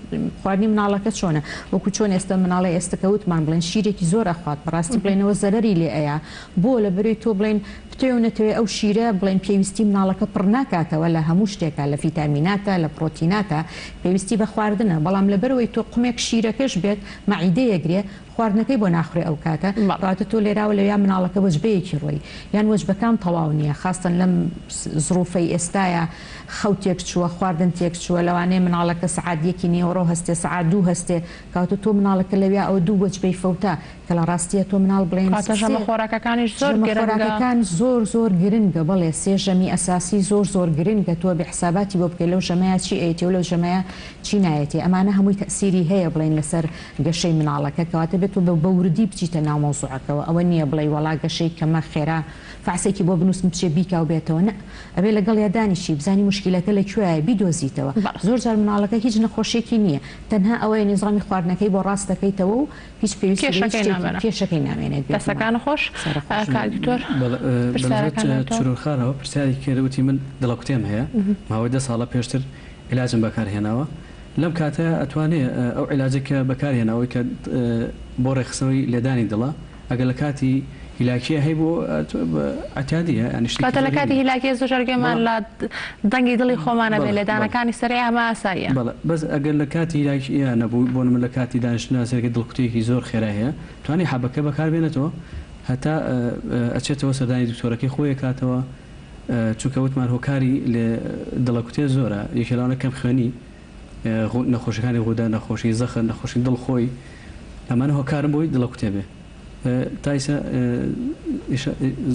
خواردنی مناڵەکە چۆنە وەکو چۆن ئێستا مناڵی ئێستا کە وتمان بڵێن شیرێکی زۆر ئەخوات بەڕاستی بڵێنەوە زەرەری لێ ئەیا بۆ لەبەرەی تۆ بڵێن بتەوێ و نەتەوێ ئەو شیرە بڵێن پێویستی مناڵەکە پڕ ناکاتەوە لە هەموو شتێکا لە فیتامیناتا لە پڕۆتیناتا پێویستی بە خواردنە بەڵام لەبەرئەوەی تۆ قومێک شیرەکەش بێت مەعیدەیەگرێ خواردنەکەی بۆ ناخورێ ئەو کاتە کەواتە تۆ لێراوە لەویا مناڵەکە وەجبەیەکی ڕۆی یان وەجبەکان تەواو نیە خاستەن لەم زڕوفەی ئێستایا خەو تێک چووە خواردن تێک چووە لەوانەیە مناڵەکە سەعات یەکی نیوەڕۆ هەستێ سەعات دوو هەستێ کەواتە تۆ مناڵەکە لەویا ئەوە دوو وەجبەی فەوتا کە لە ڕاستیا تۆ مناڵ بڵێین کەواتە ژەمە خۆراکەکانیش زۆر ژەمە گرنگە. خۆراکەکان زۆر زۆر گرنگە بەڵێ سێ ژەمی ئەساسی زۆر زۆر گرنگە تۆ ئەبێ حساباتی بۆ بکەی لەو ژەمەیا چی ئەیەتێ و لەو ژەمەیا چی نایەتێ ئەمانە هەمووی تەئسیری هەیە بڵێین لەسەر گەشەی مناڵەکە کەواتە بێ تۆ بە وردی بچیتە ناو مەوزوعەکەوە ئەوە نییە بڵێی وەڵا گەشەی کەمە خێرا فەعسێکی بۆ بنووسم بچێ بیکا و بێتەوە نە ئەبێ لەگەڵیا دانیشی بزانی موشکیلەکە لە کوێیە بیدۆزیتەوە زۆر جار مناڵەکە هیچ نەخۆشیەکی نییە تەنها ئەوەیە نیزامی خواردنەکەی بۆ ڕاست دەکەیتەوە و هیچ پێویستی بە هیچ کێشەکەی شتێکی نامێنێ. کێشەکەی نامێنێت بێگومان. دەستەکانت خۆش سەرەخۆش. کاک دکتۆر بەڵێ بەنسبەت پرسیارەکان لای تۆ. چرۆ خانەوە پرسیاری کرد وتی من دڵەکوتێم هەیە ماوەی دە ساڵە پێشتر عیلاجم بەکار هێناوە لەم کاتە ئەتوانێ ئەو عیلاجەی کە بەکار هێناوە ئەوەی کە بۆ ڕێکخستنەوەی لێدانی دڵە ئەگەر لە کاتی هیلاکیە هەیبوو عتیادیە یانی شتێکی کەواتە لە زۆری کاتی نیە هیلاکیە زۆر جار گوێمان بەڵام لە دەنگی دڵی خۆمان ئەبێ بەڵێ بەڵێ لێدانەکانی سەرێ ئەمە ئاساییە. بەڵێ بەس ئەگەر لە کاتی هیلاکیە نەبوو بۆ نمونە لە کاتی دانیشتنا سەیرکە دڵکوتێکی زۆر خێرای هەیە توانی حەبەکە بەکار بێنێتەوە هەتا ئەچێتەوە سەردانی دکتۆرەکەی خۆی ئەکاتەوە چونکە وتمان هۆکاری لێ دڵەکوتێ زۆرە یەکێ لەوانە کەم خوێنی نەخۆشیەکانی غودە نەخۆشی زەخت نەخۆشی دڵ خۆی ئەمانە هۆکارن بۆی دڵەکوتێ بێ تا ئیسە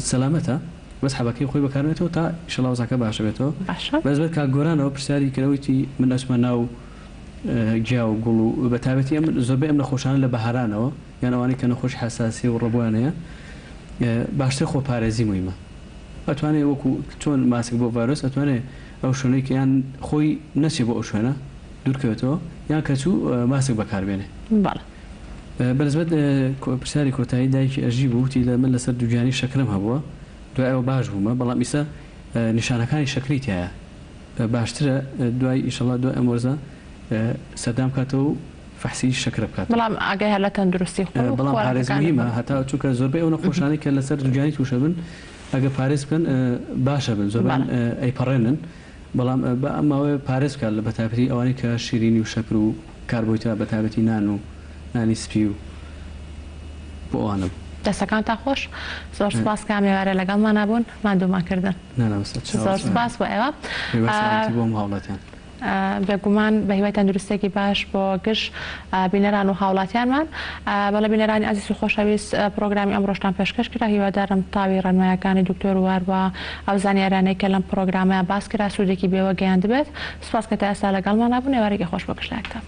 سەلامەتە بەس حەبەکەی خۆی بەکاربێتەوە تا ئیشەڵا وەزعەکە باشە بێتەوە باشە. بەس بەر کاک گۆرانەوە پرسیاری کرد وتی من ئەچمە ناو گیا و گوڵ و بە تایبەتی ئەم زۆربەی ئەم نەخۆشانە لە بەهارانەوە یان ئەوانەی کە نەخۆشی حەساسیە و ڕەبۆیان هەیە باشتر خۆپارێزی مویمە ئەتوانێ وەکو چۆن ماسک بۆ ڤایرۆس ئەتوانێ ئەو شوێنەی کە یان خۆی نەچێ بۆ ئەو شوێنە دوورکەوێتەوە یان کە چوو ماسک بەکار بێنێ. بەڵێ. بەنسبەت پرسیاری کۆتایی دایکی ئەژی بوو وتی لە من لەسەر دووگیانی شەکرەم هەبووە دوای ئەوە باش بوومە بەڵام ئیسە نیشانەکانی شەکرەی تیایە باشترە دوای ئیشەڵا دوای ئەم وەرزە سەردان بکاتەوە و فەحسی شەکرە بکاتەوە. بەڵام ئاگای هەر لە تەندروستی خۆی و بەڵام پارێز خۆراکەکانی موهیمە خۆی. هەتا چونکە زۆربەی ئەو نەخۆشانەی کە لەسەر دووگیانی تووشەبن ئەگەر پارێز بکەن باشە بن زۆربەیان بەڵێ. ئەیپەڕێنن بەڵام با ئەم ماوەیە پارێز بکات لە بەتایبەتی ئەوانەی کە شیرینی و شەکر و کاربۆیترات بەتایبەتی نان و نانی سپی و بۆ ئەوانە بوو. دەستەکانتان خۆش زۆر سوپاس کە ئەم ئێوارە لەگەڵمانا بوون ماندوومان کردن. نا نا بەسەر چاو زۆر سوپاس بۆ ئێوە. هیوای سەلامەتی بۆ هەموو هاوڵاتیان. بێگومان بە هیوای تەندروستیەکی باش بۆ گشت بینەران و هاوڵاتیانمان. بەڵێ بینەرانی ئازیز و خۆشەویست پڕۆگرامی ئەمڕۆشتان پێشکەش کرا هیوادارم تاوی ڕێنمایەکانی دکتۆر و هەروە ئەو زانیاریانەی کە لەم پڕۆگرامەیا باس کرا سوودێکی بێوە گەیاندبێت. سوپاس کە تا ئێستا لەگەڵمانا بوون ئێوارێکی خۆش بۆ گشت لایەکتان.